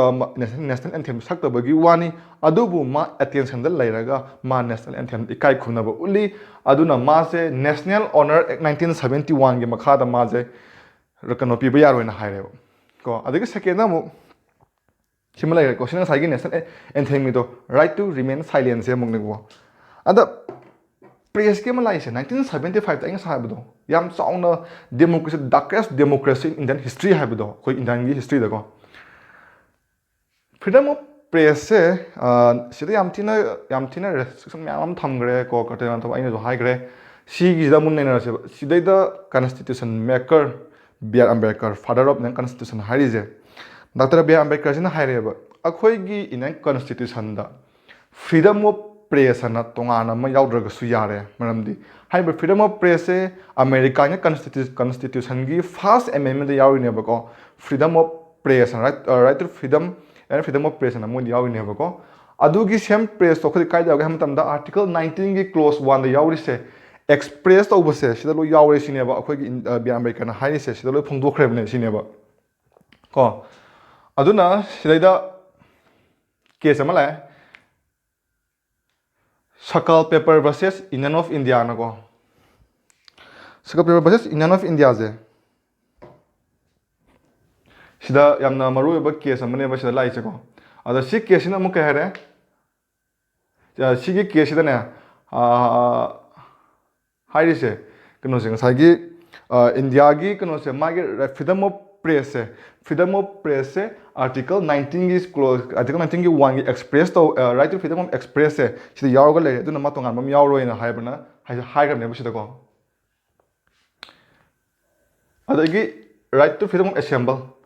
national anthem ꯁꯛꯇꯕꯒꯤ ꯋꯥꯅꯤ, ꯑꯗꯨꯕꯨ ꯃꯥ attentionꯗ ꯂꯩꯔꯒ ꯃꯥ national anthem ꯏꯀꯥꯏ ꯈꯨꯝꯅꯕ ꯎꯠꯂꯤ꯫ ꯑꯗꯨꯅ ꯃꯥꯁꯦ National Honor Act nineteen seventy oneꯒꯤ ꯃꯈꯥꯗ ꯃꯥꯁꯦ ꯀꯩꯅꯣ ꯄꯤꯕ ꯌꯥꯔꯣꯏꯅ ꯍꯥꯏꯔꯦꯕ꯫ ꯀꯣ, ꯑꯗꯒꯤ secondꯗ ꯑꯃꯨꯛ ꯁꯤꯃ ꯂꯩꯔꯦꯀꯣ꯫ ꯁꯤꯅ ꯉꯁꯥꯏꯒꯤ national anthemꯒꯤꯗꯣ, right to remain silentꯁꯦ ꯑꯃꯨꯛꯅꯦꯀꯣ꯫ ꯑꯗ pressꯀꯤ ꯑꯃ ꯂꯥꯛꯏꯁꯦ, nineteen seventy fiveꯇ ꯑꯩ ꯉꯁꯥꯏ ꯍꯥꯏꯕꯗꯣ, ꯌꯥꯝ ꯆꯥꯎꯅ democracy, darkest democracy in Indian history ꯍꯥꯏꯕꯗꯣ, ꯑꯩꯈꯣꯏ Indianꯒꯤ historyꯗꯀꯣ꯫ Freedom of pressꯁꯦ ꯁꯤꯗ ꯌꯥꯝ ꯊꯤꯅ, ꯌꯥꯝ ꯊꯤꯅ restriction ꯃꯌꯥꯝ ꯑꯃ ꯊꯝꯈ꯭ꯔꯦ ꯀꯣ, ꯀꯇꯦꯅ ꯊꯕꯛ ꯑꯩꯅꯁꯨ ꯍꯥꯏꯈ꯭ꯔꯦ꯫ ꯁꯤꯒꯤꯁꯤꯗ ꯑꯃꯨꯛ ꯅꯩꯅꯔꯁꯦꯕ꯫ ꯁꯤꯗꯩꯗ constitution maker B R Ambedkar, father of Indian constitution ꯍꯥꯏꯔꯤꯁꯦ, Doctor B R Ambedkarꯁꯤꯅ ꯍꯥꯏꯔꯦꯕ, ꯑꯩꯈꯣꯏꯒꯤ Indian constitutionꯗ freedom of press ꯍꯥꯏꯅ ꯇꯣꯉꯥꯟꯅ ꯑꯃ ꯌꯥꯎꯗ꯭ꯔꯒꯁꯨ ꯌꯥꯔꯦ꯫ ꯃꯔꯝꯗꯤ ꯍꯥꯏꯔꯤꯕ freedom of pressꯁꯦ Americaꯒꯤ constitu-, constitutionꯒꯤ first amendmentꯗ ꯌꯥꯎꯔꯤꯅꯦꯕꯀꯣ꯫ Freedom of press, right, right to freedom and freedom of press ꯍꯥꯏꯅ ꯃꯣꯏꯗ ꯌꯥꯎꯔꯤꯅꯦꯕꯀꯣ꯫ ꯑꯗꯨꯒꯤ same pressꯇꯣ ꯑꯩꯈꯣꯏꯗꯤ ꯀꯥꯏꯗ ꯌꯥꯎꯒꯦ ꯍꯥꯏꯕ ꯃꯇꯝꯗ Article nineteenꯒꯤ clause oneꯗ ꯌꯥꯎꯔꯤꯁꯦ, express ꯇꯧꯕꯁꯦ ꯁꯤꯗ ꯂꯣꯏ ꯌꯥꯎꯔꯦ ꯁꯤꯅꯦꯕ ꯑꯩꯈꯣꯏꯒꯤ ꯏꯟ-, ꯑ, B R Ambedkarꯅ ꯍꯥꯏꯔꯤꯁꯦ, ꯁꯤꯗ ꯂꯣꯏ ꯐꯣꯡꯗꯣꯛꯈ꯭ꯔꯦꯕꯅꯦ ꯁꯤꯅꯦꯕ꯫ ꯀꯣ, ꯑꯗꯨꯅ ꯁꯤꯗꯩꯗ case ꯑꯃ ꯂꯥꯛꯑꯦ꯫ Sakal Paper versus Union of India ꯅꯀꯣ꯫ Sakal Paper versus Union of India ꯁꯦ ꯁꯤꯗ ꯌꯥꯝꯅ ꯃꯔꯨꯑꯣꯏꯕ case ꯑꯃꯅꯦꯕ ꯁꯤꯗ ꯂꯥꯛꯏꯁꯦꯀꯣ꯫ ꯑꯗ ꯁꯤ case ꯁꯤꯅ ꯑꯃꯨꯛ ꯀꯩ ꯍꯥꯏꯔꯦ? ꯑ, ꯁꯤꯒꯤ case ꯁꯤꯗꯅꯦ, ꯑ, ꯍꯥꯏꯔꯤꯁꯦ ꯀꯩꯅꯣꯁꯦ, ꯉꯁꯥꯏꯒꯤ, ꯑ, ꯏꯟꯗꯤꯌꯥꯒꯤ ꯀꯩꯅꯣꯁꯦ, ꯃꯥꯒꯤ freedom of press say, freedom of press say article nineteen ꯒꯤ clause, article nineteen ꯒꯤ one ꯒꯤ express ꯇꯧ, ꯑ, right to freedom of express ꯁꯦ ꯁꯤꯗ ꯌꯥꯎꯔꯒ ꯂꯩꯔꯦ, ꯑꯗꯨꯅ ꯃꯥ ꯇꯣꯉꯥꯟꯕ ꯑꯃ ꯌꯥꯎꯔꯣꯏꯅ ꯍꯥꯏꯕꯅ ꯍꯥꯏ-, ꯍꯥꯏꯈ꯭ꯔꯕꯅꯦꯕ ꯁꯤꯗꯀꯣ꯫ ꯑꯗꯒꯤ right to freedom of assemble,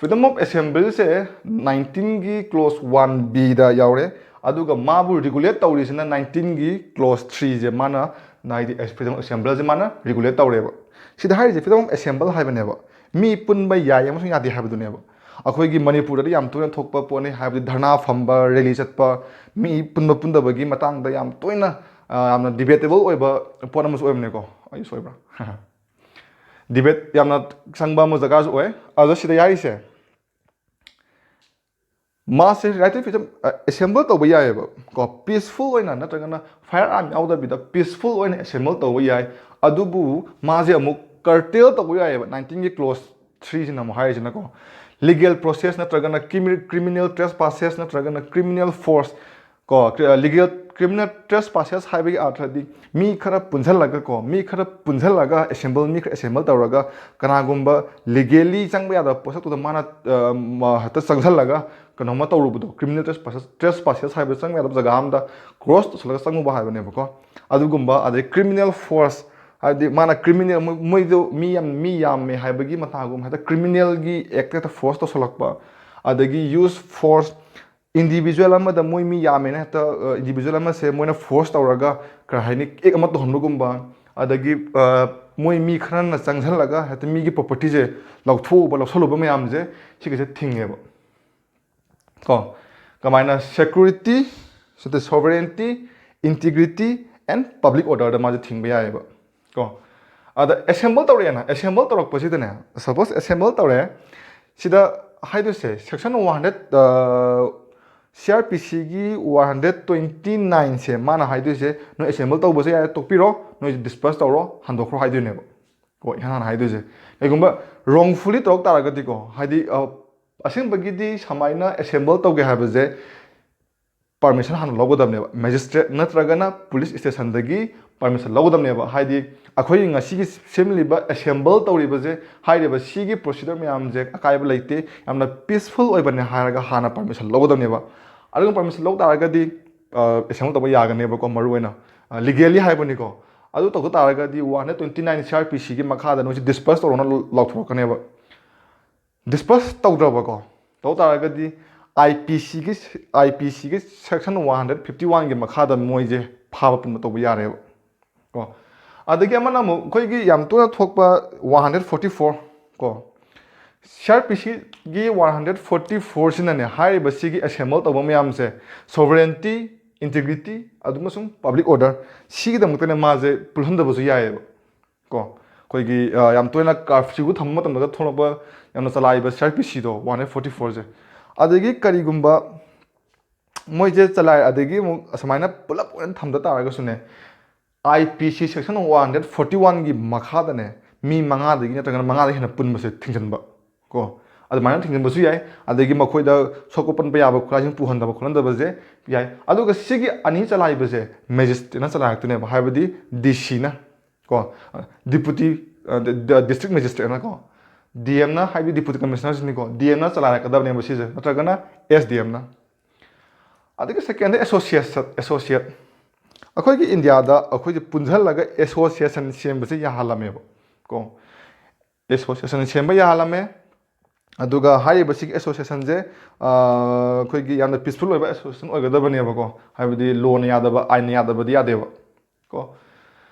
freedom of assembly say nineteen ꯒꯤ clause one B ꯗ ꯌꯥꯎꯔꯦ, ꯑꯗꯨꯒ ꯃꯥꯕꯨ regulate ꯇꯧꯔꯤꯁꯤꯅ nineteen ꯒꯤ clause three ꯁꯦ ꯃꯥꯅ, ꯍꯥꯏꯗꯤ freedom of assembly ꯁꯦ ꯃꯥꯅ regulate ꯇꯧꯔꯦꯕ꯫ ꯁꯤꯗ ꯍꯥꯏꯔꯤꯁꯦ freedom of assemble ꯍꯥꯏꯕꯅꯦꯕ, ꯃꯤ ꯄꯨꯟꯕ ꯌꯥꯏ ꯑꯃꯁꯨꯡ ꯌꯥꯗꯦ ꯍꯥꯏꯕꯗꯨꯅꯦꯕ꯫ ꯑꯩꯈꯣꯏꯒꯤ ꯃꯅꯤꯄꯨꯔꯗꯗꯤ ꯌꯥꯝ ꯇꯣꯏꯅ ꯊꯣꯛꯄ ꯄꯣꯠꯅꯤ, ꯍꯥꯏꯕꯗꯤ ꯙꯔꯅꯥ ꯐꯝꯕ, rally ꯆꯠꯄ, ꯃꯤ ꯄꯨꯟꯕ ꯄꯨꯟꯗꯕꯒꯤ ꯃꯇꯥꯡꯗ ꯌꯥꯝ ꯇꯣꯏꯅ, ꯑ, ꯌꯥꯝꯅ debatable ꯑꯣꯏꯕ ꯄꯣꯠ ꯑꯃꯁꯨ ꯑꯣꯏꯕꯅꯦꯀꯣ꯫ ꯑꯩ ꯁꯣꯏꯕ꯭ꯔꯥ? Debate ꯌꯥꯝꯅ ꯆꯪꯕ ꯑꯃ ꯖꯒꯥꯁꯨ ꯑꯣꯏ꯫ ꯑꯗꯣ ꯁꯤꯗ ꯌꯥꯔꯤꯁꯦ, ꯃꯥꯁꯦ right to freedom, ꯑ, assemble ꯇꯧꯕ ꯌꯥꯏꯑꯕ ꯀꯣ, peaceful ꯑꯣꯏꯅ ꯅꯠꯇ꯭ꯔꯒꯅ firearm ꯌꯥꯎꯗꯕꯤꯗ peaceful ꯑꯣꯏꯅ assemble ꯇꯧꯕ ꯌꯥꯏ꯫ ꯑꯗꯨꯕꯨ ꯃꯥꯁꯦ ꯑꯃꯨꯛ curtail ꯇꯧꯕ ꯌꯥꯏꯑꯕ nineteen ꯒꯤ clause three ꯁꯤꯅ ꯑꯃꯨꯛ ꯍꯥꯏꯔꯤꯁꯤꯅꯀꯣ, legal process ꯅꯠꯇ꯭ꯔꯒꯅ crimi-, criminal trespasses ꯅꯠꯇ꯭ꯔꯒꯅ criminal force ꯀꯣ, cri-, legal criminal trespasses ꯍꯥꯏꯕꯒꯤ ꯑꯥꯔꯊꯗꯤ ꯃꯤ ꯈꯔ ꯄꯨꯟꯁꯤꯜꯂꯒ ꯀꯣ, ꯃꯤ ꯈꯔ ꯄꯨꯟꯁꯤꯜꯂꯒ assemble, ꯃꯤ ꯈꯔ assemble ꯇꯧꯔꯒ ꯀꯅꯥꯒꯨꯝꯕ legally ꯆꯪꯕ ꯌꯥꯗꯕ ꯄꯣꯠꯁꯛꯇꯨꯗ ꯃꯥꯅ, ꯑ, ꯃ-, ꯍꯦꯛꯇ ꯆꯪꯁꯤꯜꯂꯒ ꯀꯩꯅꯣꯝꯃ ꯇꯧꯔꯨꯕꯗꯣ, criminal trespasses, trespasses ꯍꯥꯏꯕ ꯆꯪꯕ ꯌꯥꯗꯕ ꯖꯒꯥ ꯑꯃꯗ cross ꯇꯧꯁꯤꯜꯂꯒ ꯆꯪꯉꯨꯕ ꯍꯥꯏꯕꯅꯦꯕꯀꯣ꯫ ꯑꯗꯨꯒꯨꯝꯕ, ꯑꯗꯩ criminal force, ꯍꯥꯏꯕꯗꯤ ꯃꯥꯅ criminal, ꯃꯣꯏ-, ꯃꯣꯏꯗꯣ ꯃꯤ ꯌꯥꯝ, ꯃꯤ ꯌꯥꯝꯃꯦ ꯍꯥꯏꯕꯒꯤ ꯃꯇꯥꯒꯨꯝ ꯍꯦꯛꯇ criminal ꯒꯤ act ꯍꯦꯛꯇ force ꯇꯧꯁꯤꯜꯂꯛꯄ, ꯑꯗꯒꯤ use force, individual ꯑꯃꯗ ꯃꯣꯏ ꯃꯤ ꯌꯥꯝꯃꯦꯅ ꯍꯦꯛꯇ, ꯑ, individual ꯑꯃꯁꯦ ꯃꯣꯏꯅ force ꯇꯧꯔꯒ, ꯀꯩ ꯍꯥꯏꯅꯤ, act ꯑꯃ ꯇꯧꯍꯟꯕꯒꯨꯝꯕ, ꯑꯗꯒꯤ, ꯑ, ꯃꯣꯏ ꯃꯤ ꯈꯔꯅ ꯆꯪꯁꯤꯜꯂꯒ ꯍꯦꯛꯇ ꯃꯤꯒꯤ property ꯁꯦ ꯂꯧꯊꯣꯛꯎꯕ, ꯂꯧꯁꯜꯂꯨꯕ ꯃꯌꯥꯝꯁꯦ ꯁꯤꯒꯤꯁꯦ ꯊꯤꯡꯉꯦꯕ ꯀꯣ꯫ ꯀꯃꯥꯏꯅ? Security, ꯁꯤꯗ sovereignty, integrity and public order ꯗ ꯃꯥꯁꯦ ꯊꯤꯡꯕ ꯌꯥꯏꯑꯕ ꯀꯣ꯫ ꯑꯗ assemble ꯇꯧꯔꯛꯑꯦꯅ, assemble ꯇꯧꯔꯛꯄꯁꯤꯗꯅꯦ, suppose assemble ꯇꯧꯔꯦ, ꯁꯤꯗ ꯍꯥꯏꯗꯣꯏꯁꯦ section one hundred, ꯑ, C R P C ꯒꯤ one hundred twenty nine ꯁꯦ ꯃꯥꯅ ꯍꯥꯏꯗꯣꯏꯁꯦ, "ꯅꯣꯏ assemble ꯇꯧꯕꯁꯦ ꯌꯥꯔꯦ, ꯇꯣꯛꯄꯤꯔꯣ, ꯅꯣꯏ disperse ꯇꯧꯔꯣ, ꯍꯟꯗꯣꯛꯈ꯭ꯔꯣ" ꯍꯥꯏꯗꯣꯏꯅꯦꯕ꯫ ꯀꯣ, ꯏꯍꯥꯟ ꯍꯥꯟꯅ ꯍꯥꯏꯗꯣꯏꯁꯦ, ꯀꯩꯒꯨꯝꯕ wrongfully ꯇꯧꯔꯛ ꯇꯥꯔꯒꯗꯤꯀꯣ, ꯍꯥꯏꯗꯤ, ꯑ, ꯑꯁꯦꯡꯕꯒꯤꯗꯤ ꯁꯨꯃꯥꯏꯅ assemble ꯇꯧꯒꯦ ꯍꯥꯏꯕꯁꯦ permission ꯍꯥꯟꯅ ꯂꯧꯒꯗꯕꯅꯦꯕ, magistrate ꯅꯠꯇ꯭ꯔꯒꯅ police station ꯗꯒꯤ permission ꯂꯧꯒꯗꯕꯅꯦꯕ꯫ ꯍꯥꯏꯗꯤ ꯑꯩꯈꯣꯏꯒꯤ ꯉꯁꯤꯒꯤ ꯁꯦꯝꯂꯤꯕ, assemble ꯇꯧꯔꯤꯕꯁꯦ, ꯍꯥꯏꯔꯤꯕ ꯁꯤꯒꯤ procedure ꯃꯌꯥꯝꯁꯦ ꯑꯀꯥꯏꯕ ꯂꯩꯇꯦ, ꯌꯥꯝꯅ peaceful ꯑꯣꯏꯕꯅꯦ ꯍꯥꯏꯔꯒ ꯍꯥꯟꯅ permission ꯂꯧꯒꯗꯕꯅꯦꯕ꯫ ꯑꯗꯨꯒ permission ꯂꯧ ꯇꯥꯔꯒꯗꯤ, ꯑ, assemble ꯇꯧꯕ ꯌꯥꯒꯅꯦꯕꯀꯣ, ꯃꯔꯨꯑꯣꯏꯅ, ꯑ, legally ꯍꯥꯏꯕꯅꯤꯀꯣ꯫ ꯑꯗꯨ ꯇꯧꯗ ꯇꯥꯔꯒꯗꯤ one hundred twenty nine C R P C ꯒꯤ ꯃꯈꯥꯗ ꯅꯣꯏꯁꯦ disperse ꯇꯧꯔꯣꯅ ꯂꯥꯎꯊꯣꯔꯛꯀꯅꯦꯕ꯫ Disperse ꯇꯧꯗ꯭ꯔꯕꯀꯣ, ꯇꯧ ꯇꯥꯔꯒꯗꯤ I P C ꯒꯤ, I P C ꯒꯤ section one hundred fifty one ꯒꯤ ꯃꯈꯥꯗ ꯃꯣꯏꯁꯦ ꯐꯥꯕ ꯄꯨꯟꯕ ꯇꯧꯕ ꯌꯥꯔꯦꯕ꯫ ꯀꯣ, ꯑꯗꯒꯤ ꯑꯃꯅ ꯑꯃꯨꯛ ꯑꯩꯈꯣꯏꯒꯤ ꯌꯥꯝ ꯇꯣꯏꯅ ꯊꯣꯛꯄ one hundred forty four ꯀꯣ, C R P C ꯒꯤ one hundred forty four ꯁꯤꯅꯅꯦ, ꯍꯥꯏꯔꯤꯕ ꯁꯤꯒꯤ assemble ꯇꯧꯕ ꯃꯌꯥꯝꯁꯦ sovereignty, integrity ꯑꯗꯨ ꯑꯃꯁꯨꯡ public order ꯁꯤꯒꯤꯗꯃꯛꯇꯅꯦ ꯃꯥꯁꯦ ꯄꯨꯜꯍꯟꯗꯕꯁꯨ ꯌꯥꯏꯑꯕ꯫ ꯀꯣ, ꯑꯩꯈꯣꯏꯒꯤ, ꯑ, ꯌꯥꯝ ꯇꯣꯏꯅ curfew ꯊꯝꯕ ꯃꯇꯝꯗ ꯊꯣꯛꯂꯛꯄ ꯌꯥꯝꯅ ꯆꯂꯥꯏꯕ C R P C ꯗꯣ, one hundred forty four ꯁꯦ꯫ ꯑꯗꯒꯤ ꯀꯔꯤꯒꯨꯝꯕ ꯃꯣꯏꯁꯦ ꯆꯂꯥꯏ, ꯑꯗꯒꯤ ꯑꯃꯨꯛ ꯑꯁꯨꯃꯥꯏꯅ ꯄꯨꯂꯞ ꯑꯣꯏꯅ ꯊꯝꯗ ꯇꯥꯔꯒꯁꯨꯅꯦ, I P C section one hundred forty one ꯒꯤ ꯃꯈꯥꯗꯅꯦ, ꯃꯤ ꯃꯉꯥꯗꯒꯤ ꯅꯠꯇ꯭ꯔꯒꯅ ꯃꯉꯥꯗꯒꯤ ꯍꯦꯟꯅ ꯄꯨꯟꯕꯁꯦ ꯊꯤꯡꯖꯤꯟꯕ꯫ ꯀꯣ, ꯑꯗꯨꯃꯥꯏꯅ ꯊꯤꯡꯖꯤꯟꯕꯁꯨ ꯌꯥꯏ꯫ ꯑꯗꯒꯤ ꯃꯈꯣꯏꯗ ꯁꯣꯛꯄ ꯄꯟꯕ ꯌꯥꯕ ꯈꯨꯠꯂꯥꯏꯁꯤꯡ ꯄꯨꯍꯟꯗꯕ ꯈꯣꯠꯍꯟꯗꯕꯁꯦ ꯌꯥꯏ꯫ ꯑꯗꯨꯒ ꯁꯤꯒꯤ ꯑꯅꯤ ꯆꯂꯥꯏꯕꯁꯦ magistrate ꯅ ꯆꯂꯥꯏꯔꯛꯇꯣꯏꯅꯦꯕ, ꯍꯥꯏꯕꯗꯤ D C ꯅ꯫ ꯀꯣ, Deputy, ꯑ, ꯗ-, ꯗ-, District Magistrate ꯅꯀꯣ, D M ꯅ, ꯍꯥꯏꯕꯗꯤ Deputy Commissioner ꯁꯤꯅꯤꯀꯣ, D M ꯅ ꯆꯂꯥꯏꯔꯛꯀꯗꯕꯅꯦꯕ ꯁꯤꯁꯦ, ꯅꯠꯇ꯭ꯔꯒꯅ S D M ꯅ꯫ ꯑꯗꯒꯤ second association, associate꯫ ꯑꯩꯈꯣꯏꯒꯤ ꯏꯟꯗꯤꯌꯥꯗ ꯑꯩꯈꯣꯏꯁꯦ ꯄꯨꯟꯁꯤꯜꯂꯒ association ꯁꯦꯝꯕꯁꯦ ꯌꯥꯍꯜꯂꯝꯃꯦꯕ꯫ ꯀꯣ, association ꯁꯦꯝꯕ ꯌꯥꯍꯜꯂꯝꯃꯦ꯫ ꯑꯗꯨꯒ ꯍꯥꯏꯔꯤꯕꯁꯤꯒꯤ association ꯁꯦ, ꯑ, ꯑꯩꯈꯣꯏꯒꯤ ꯌꯥꯝꯅ peaceful ꯑꯣꯏꯕ association ꯑꯣꯏꯒꯗꯕꯅꯦꯕꯀꯣ꯫ ꯍꯥꯏꯕꯗꯤ law ꯅ ꯌꯥꯗꯕ, ꯑꯥꯏꯟꯅ ꯌꯥꯗꯕꯗꯤ ꯌꯥꯗꯦꯕ꯫ ꯀꯣ꯫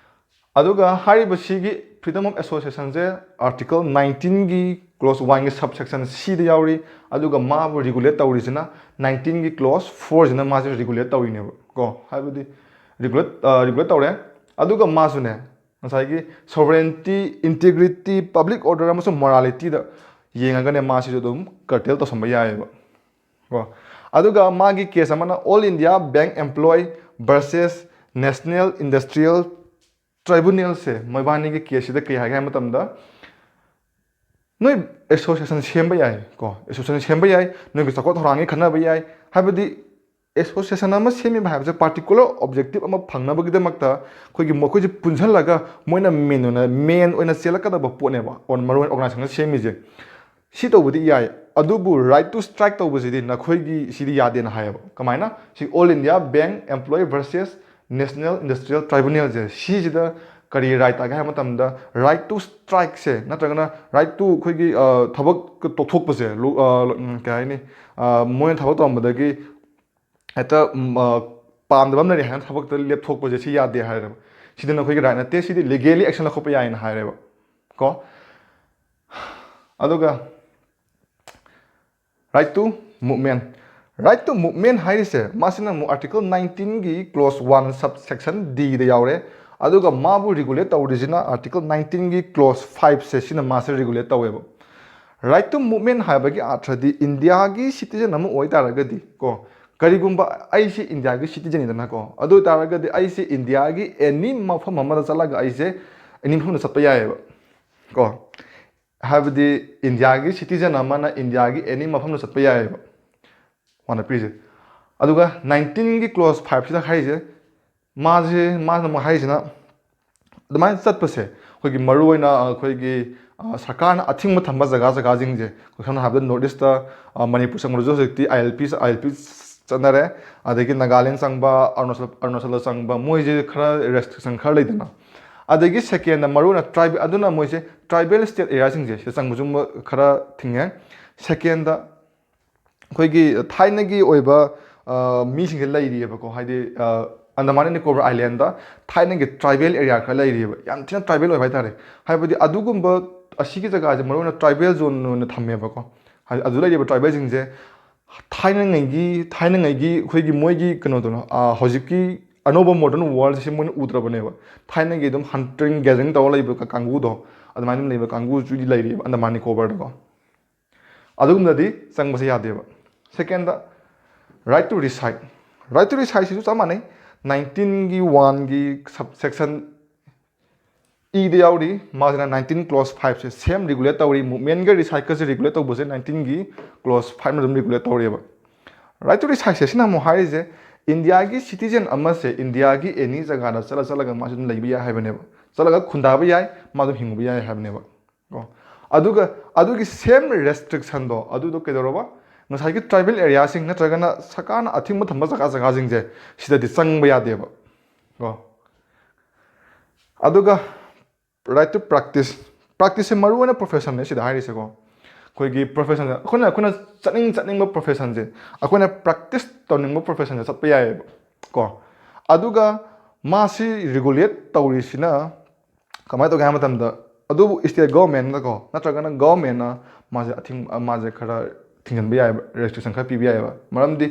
ꯑꯗꯨꯒ ꯍꯥꯏꯔꯤꯕꯁꯤꯒꯤ freedom of association say article nineteen ꯒꯤ clause one ꯒꯤ subsection C ꯗ ꯌꯥꯎꯔꯤ꯫ ꯑꯗꯨꯒ ꯃꯥꯕꯨ regulate ꯇꯧꯔꯤꯁꯤꯅ nineteen ꯒꯤ clause four ꯁꯤꯅ ꯃꯥꯁꯦ regulate ꯇꯧꯔꯤꯅꯦꯕ꯫ ꯀꯣ꯫ ꯍꯥꯏꯕꯗꯤ regulate, ꯑ, regulate ꯇꯧꯔꯦ꯫ ꯑꯗꯨꯒ ꯃꯥꯁꯨꯅꯦ, ꯉꯁꯥꯏꯒꯤ sovereignty, integrity, public order ꯑꯃꯁꯨꯡ morality ꯗ ꯌꯦꯡꯉꯒꯅꯦ ꯃꯥꯁꯤꯁꯨ ꯑꯗꯨꯝ curtail ꯇꯧꯁꯟꯕ ꯌꯥꯏꯑꯕ꯫ ꯀꯣ꯫ ꯑꯗꯨꯒ ꯃꯥꯒꯤ ꯀꯦꯁ ꯑꯃꯅ All India Bank Employee versus National Industrial Tribunal ꯁꯦ, ꯃꯣꯏꯕꯥꯅꯤꯒꯤ ꯀꯦꯁꯁꯤꯗ ꯀꯩ ꯍꯥꯏꯒꯦ ꯍꯥꯏꯕ ꯃꯇꯝꯗ, ꯅꯣꯏ ꯑꯦꯁꯣꯁꯤꯌꯦꯁꯟ ꯁꯦꯝꯕ ꯌꯥꯏ ꯀꯣ, ꯑꯦꯁꯣꯁꯤꯌꯦꯁꯟ ꯁꯦꯝꯕ ꯌꯥꯏ, ꯅꯣꯏꯒꯤ ꯆꯥꯎꯈꯠ ꯊꯧꯔꯥꯡꯒꯤ ꯈꯟꯅꯕ ꯌꯥꯏ꯫ ꯍꯥꯏꯕꯗꯤ ꯑꯦꯁꯣꯁꯤꯌꯦꯁꯟ ꯑꯃ ꯁꯦꯝꯃꯤꯕ ꯍꯥꯏꯕꯁꯦ ꯄꯥꯔꯇꯤꯀꯨꯂꯔ ꯑꯣꯕꯖꯦꯛꯇꯤꯞ ꯑꯃ ꯐꯪꯅꯕꯒꯤꯗꯃꯛꯇ ꯑꯩꯈꯣꯏꯒꯤ ꯃꯈꯣꯏꯁꯦ ꯄꯨꯟꯁꯤꯜꯂꯒ ꯃꯣꯏꯅ ꯃꯦꯟ ꯑꯣꯏꯅ, ꯃꯦꯟ ꯑꯣꯏꯅ ꯆꯦꯜꯂꯛꯀꯗꯕ ꯄꯣꯠꯅꯦꯕ, ꯑꯣ, ꯃꯔꯨ ꯑꯣꯏꯅ ꯑꯣꯔꯒꯅꯥꯏꯖꯦꯁꯟꯅ ꯁꯦꯝꯃꯤꯁꯦ꯫ ꯁꯤ ꯇꯧꯕꯗꯤ ꯌꯥꯏ, ꯑꯗꯨꯕꯨ right to strike ꯇꯧꯕꯁꯤꯗꯤ ꯅꯈꯣꯏꯒꯤ ꯁꯤꯗꯤ ꯌꯥꯗꯦꯅ ꯍꯥꯏꯌꯦꯕ꯫ ꯀꯃꯥꯏꯅ? ꯁꯤ All India Bank Employee versus National Industrial Tribunal ꯁꯦ, ꯁꯤꯁꯤꯗ ꯀꯔꯤ ꯔꯥꯏꯠ ꯇꯥꯒꯦ ꯍꯥꯏꯕ ꯃꯇꯝꯗ, right to strike ꯁꯦ, ꯅꯠꯇ꯭ꯔꯒꯅ right to ꯑꯩꯈꯣꯏꯒꯤ, ꯑ, ꯊꯕꯛ ꯇꯣꯛꯊꯣꯛꯄꯁꯦ, ꯂꯨ-, ꯑ, ꯎꯝ, ꯀꯩ ꯍꯥꯏꯅꯤ, ꯑ, ꯃꯣꯏꯅ ꯊꯕꯛ ꯇꯧꯔꯝꯕꯗꯒꯤ ꯍꯦꯛꯇ, ꯎꯝ, ꯑ, ꯄꯥꯝꯗꯕ ꯑꯃ ꯂꯩꯔꯦ ꯍꯥꯏꯅ ꯊꯕꯛꯇ ꯂꯦꯞꯊꯣꯛꯄꯁꯦ, ꯁꯤ ꯌꯥꯗꯦ ꯍꯥꯏꯔꯦꯕ꯫ ꯁꯤꯗꯤ ꯅꯈꯣꯏꯒꯤ ꯔꯥꯏꯠ ꯅꯠꯇꯦ, ꯁꯤꯗꯤ ꯂꯤꯒꯦꯂꯤ ꯑꯦꯛꯁꯟ ꯂꯧꯈꯠꯄ ꯌꯥꯏꯅ ꯍꯥꯏꯔꯦꯕ ꯀꯣ꯫ ꯑꯗꯨꯒ right to movement, right to movement ꯍꯥꯏꯔꯤꯁꯦ, ꯃꯥꯁꯤꯅ ꯑꯃꯨꯛ ꯑꯥꯔꯇꯤꯀꯜ ꯅꯥꯏꯟꯇꯤꯟꯒꯤ ꯀ꯭ꯂꯣꯁ ꯋꯥꯟ ꯁꯕ ꯁꯦꯛꯁꯟ ꯗꯤꯗ ꯌꯥꯎꯔꯦ꯫ ꯑꯗꯨꯒ ꯃꯥꯕꯨ ꯔꯤꯒꯨꯂꯦꯠ ꯇꯧꯔꯤꯁꯤꯅ ꯑꯥꯔꯇꯤꯀꯜ ꯅꯥꯏꯟꯇꯤꯟꯒꯤ ꯀ꯭ꯂꯣꯁ ꯐꯥꯏꯚꯁꯦ, ꯁꯤꯅ ꯃꯥꯁꯦ ꯔꯤꯒꯨꯂꯦꯠ ꯇꯧꯋꯦꯕ꯫ Right to movement ꯍꯥꯏꯕꯒꯤ ꯑꯥꯔꯊꯗꯤ ꯏꯟꯗꯤꯌꯥꯒꯤ ꯁꯤꯇꯤꯖꯟ ꯑꯃ ꯑꯣꯏ ꯇꯥꯔꯒꯗꯤ ꯀꯣ, ꯀꯔꯤꯒꯨꯝꯕ ꯑꯩꯁꯦ ꯏꯟꯗꯤꯌꯥꯒꯤ ꯁꯤꯇꯤꯖꯟꯅꯤꯗꯅꯀꯣ, ꯑꯗꯨ ꯑꯣꯏ ꯇꯥꯔꯒꯗꯤ ꯑꯩꯁꯦ ꯏꯟꯗꯤꯌꯥꯒꯤ ꯑꯦꯅꯤ ꯃꯐꯝ ꯑꯃꯗ ꯆꯠꯂꯒ ꯑꯩꯁꯦ ꯑꯦꯅꯤ ꯃꯐꯝꯗ ꯆꯠꯄ ꯌꯥꯏꯑꯕ ꯀꯣ꯫ ꯍꯥꯏꯕꯗꯤ ꯏꯟꯗꯤꯌꯥꯒꯤ ꯁꯤꯇꯤꯖꯟ ꯑꯃꯅ ꯏꯟꯗꯤꯌꯥꯒꯤ ꯑꯦꯅꯤ ꯃꯐꯝꯗ ꯆꯠꯄ ꯌꯥꯏꯑꯕ, ꯋꯥꯟ ꯄꯤꯔꯤꯁꯦ꯫ ꯑꯗꯨꯒ ꯅꯥꯏꯟꯇꯤꯟꯒꯤ ꯀ꯭ꯂꯣꯁ ꯐꯥꯏꯚꯁꯤꯗ ꯍꯥꯏꯔꯤꯁꯦ, ꯃꯥꯁꯦ, ꯃꯥꯅ ꯑꯃꯨꯛ ꯍꯥꯏꯔꯤꯁꯤꯅ, ꯑꯗꯨꯃꯥꯏꯅ ꯆꯠꯄꯁꯦ ꯑꯩꯈꯣꯏꯒꯤ ꯃꯔꯨꯑꯣꯏꯅ ꯑꯩꯈꯣꯏꯒꯤ, ꯑ, ꯁꯔꯀꯥꯔꯅ ꯑꯊꯤꯡꯕ ꯊꯝꯕ ꯖꯒꯥ ꯖꯒꯥꯁꯤꯡꯁꯦ, ꯑꯩꯈꯣꯏ ꯁꯝꯅ ꯍꯥꯏꯔꯕꯗ ꯅꯣꯔꯠ ꯏꯁꯇ, ꯑ, ꯃꯅꯤꯄꯨꯔ ꯆꯪꯕꯗꯁꯨ ꯍꯧꯖꯤꯛꯇꯤ ꯑꯥꯏ ꯑꯦꯜ ꯄꯤ, ꯑꯥꯏ ꯑꯦꯜ ꯄꯤ ꯆꯠꯅꯔꯦ, ꯑꯗꯒꯤ ꯅꯥꯒꯥꯂꯦꯟ ꯆꯪꯕ, ꯑꯔꯨꯅꯥꯆꯜ, ꯑꯔꯨꯅꯥꯆꯜꯗ ꯆꯪꯕ, ꯃꯣꯏꯁꯦ ꯈꯔ ꯔꯦꯁꯇ꯭ꯔꯤꯛꯁꯟ ꯈꯔ ꯂꯩꯗꯅ꯫ ꯑꯗꯒꯤ ꯁꯦꯀꯦꯟꯗ ꯃꯔꯨꯑꯣꯏꯅ ꯇ꯭ꯔꯥꯏꯕꯦꯜ, ꯑꯗꯨꯅ ꯃꯣꯏꯁꯦ ꯇ꯭ꯔꯥꯏꯕꯦꯜ ꯁ꯭ꯇꯦꯠ ꯑꯦꯔꯤꯌꯥꯁꯤꯡꯁꯦ ꯁꯤꯗ ꯆꯪꯕꯁꯨ ꯃ-, ꯈꯔ ꯊꯤꯡꯉꯦ꯫ ꯁꯦꯀꯦꯟꯗ ꯑꯩꯈꯣꯏꯒꯤ ꯊꯥꯏꯅꯒꯤ ꯑꯣꯏꯕ, ꯑ, ꯃꯤꯁꯤꯡꯁꯦ ꯂꯩꯔꯤꯑꯕꯀꯣ, ꯍꯥꯏꯗꯤ, ꯑ, ꯑꯟꯗꯃꯥꯟ ꯑꯦꯟ ꯅꯤꯀꯣꯕꯔ ꯑꯥꯏꯂꯦꯟꯗ ꯊꯥꯏꯅꯒꯤ ꯇ꯭ꯔꯥꯏꯕꯦꯜ ꯑꯦꯔꯤꯌꯥ ꯈꯔ ꯂꯩꯔꯤꯑꯕ, ꯌꯥꯝ ꯊꯤꯅ ꯇ꯭ꯔꯥꯏꯕꯦꯜ ꯑꯣꯏꯕ ꯍꯥꯏꯇꯥꯔꯦ꯫ ꯍꯥꯏꯕꯗꯤ ꯑꯗꯨꯒꯨꯝꯕ, ꯑꯁꯤꯒꯤ ꯖꯒꯥꯁꯦ ꯃꯔꯨꯑꯣꯏꯅ ꯇ꯭ꯔꯥꯏꯕꯦꯜ ꯖꯣꯟ ꯑꯣꯏꯅ ꯊꯝꯃꯦꯕꯀꯣ꯫ ꯍꯥꯏꯗꯤ ꯑꯗꯨ ꯂꯩꯔꯤꯕ ꯇ꯭ꯔꯥꯏꯕꯦꯜꯁꯤꯡꯁꯦ ꯊꯥꯏꯅꯉꯩꯒꯤ, ꯊꯥꯏꯅꯉꯩꯒꯤ ꯑꯩꯈꯣꯏꯒꯤ ꯃꯣꯏꯒꯤ ꯀꯩꯅꯣꯗꯨꯅ, ꯑ, ꯍꯧꯖꯤꯛꯀꯤ ꯑꯅꯧꯕ ꯃꯣꯗꯔꯟ ꯋꯥꯔꯜꯁꯦ ꯃꯣꯏꯅ ꯎꯗ꯭ꯔꯕꯅꯦꯕ꯫ ꯊꯥꯏꯅꯒꯤ ꯑꯗꯨꯝ ꯍꯟꯇꯤꯡ ꯒꯦꯗꯔꯤꯡ ꯇꯧꯔ ꯂꯩꯕ ꯀ-, ꯀꯥꯡꯕꯨꯗꯣ, ꯑꯗꯨꯃꯥꯏꯅ ꯑꯗꯨꯝ ꯂꯩꯕ ꯀꯥꯡꯕꯨꯁꯨ ꯂꯩꯔꯤꯑꯕ ꯑꯟꯗꯃꯥꯟ ꯅꯤꯀꯣꯕꯔꯗꯀꯣ꯫ ꯑꯗꯨꯒꯨꯝꯕꯗꯗꯤ ꯆꯪꯕꯁꯦ ꯌꯥꯗꯦꯕ꯫ Second, Right to reside, right to reside ꯁꯤꯁꯨ ꯆꯞ ꯃꯥꯟꯅꯩ꯫ Nineteenꯒꯤ oneꯒꯤ subsection ꯏꯗ ꯌꯥꯎꯔꯤ꯫ ꯃꯥꯁꯤꯅ nineteen clause fiveꯁꯦ same regulate ꯇꯧꯔꯤ꯫ Movementꯒ resideꯀꯁꯦ regulate ꯇꯧꯕꯁꯦ nineteenꯒꯤ clause fiveꯅ ꯑꯗꯨꯝ regulate ꯇꯧꯔꯤꯑꯕ꯫ Right to resideꯁꯦ ꯁꯤꯅ ꯑꯃꯨꯛ ꯍꯥꯏꯔꯤꯁꯦ, ꯏꯟꯗꯤꯌꯥꯒꯤ citizen ꯑꯃꯁꯦ ꯏꯟꯗꯤꯌꯥꯒꯤ any ꯖꯒꯥꯗ ꯆꯠꯂ ꯆꯠꯂꯒ ꯃꯥꯁꯦ ꯑꯗꯨꯝ ꯂꯩꯕ ꯌꯥꯏ ꯍꯥꯏꯕꯅꯦꯕ꯫ ꯆꯠꯂꯒ ꯈꯨꯟꯗꯥꯕ ꯌꯥꯏ, ꯃꯥ ꯑꯗꯨꯝ ꯍꯤꯡꯕ ꯌꯥꯏ ꯍꯥꯏꯕꯅꯦꯕ꯫ ꯀꯣ꯫ ꯑꯗꯨꯒ ꯑꯗꯨꯒꯤ same restrictionꯗꯣ, ꯑꯗꯨꯗꯣ ꯀꯩꯗꯧꯔꯕ? ꯉꯁꯥꯏꯒꯤ tribal areaꯁꯤꯡ ꯅꯠꯇ꯭ꯔꯒꯅ ꯁꯔꯀꯥꯔꯅ ꯑꯊꯤꯡꯕ ꯊꯝꯕ ꯖꯒꯥ ꯖꯒꯥꯁꯤꯡꯁꯦ ꯁꯤꯗꯗꯤ ꯆꯪꯕ ꯌꯥꯗꯦꯕ꯫ ꯀꯣ꯫ ꯑꯗꯨꯒ right to practice, practiceꯁꯦ ꯃꯔꯨ ꯑꯣꯏꯅ professionꯅꯦ ꯁꯤꯗ ꯍꯥꯏꯔꯤꯁꯦꯀꯣ꯫ ꯑꯩꯈꯣꯏꯒꯤ professionꯁꯦ ꯑꯩꯈꯣꯏꯅ, ꯑꯩꯈꯣꯏꯅ ꯆꯠꯅꯤꯡ ꯆꯠꯅꯤꯡꯕ professionꯁꯦ, ꯑꯩꯈꯣꯏꯅ practice ꯇꯧꯅꯤꯡꯕ professionꯁꯦ ꯆꯠꯄ ꯌꯥꯏꯌꯦꯕ꯫ ꯀꯣ꯫ ꯑꯗꯨꯒ ꯃꯥꯁꯤ regulate ꯇꯧꯔꯤꯁꯤꯅ ꯀꯃꯥꯏꯅ ꯇꯧꯒꯦ ꯍꯥꯏꯕ ꯃꯇꯝꯗ, ꯑꯗꯨꯕꯨ state governmentꯅꯀꯣ, ꯅꯠꯇ꯭ꯔꯒꯅ governmentꯅ ꯃꯥꯁꯦ ꯑꯊꯤꯡ-, ꯃꯥꯁꯦ ꯈꯔ ꯊꯤꯡꯖꯤꯟꯕ ꯌꯥꯏꯑꯕ, restriction ꯈꯔ ꯄꯤꯕ ꯌꯥꯏꯑꯕ꯫ ꯃꯔꯝꯗꯤ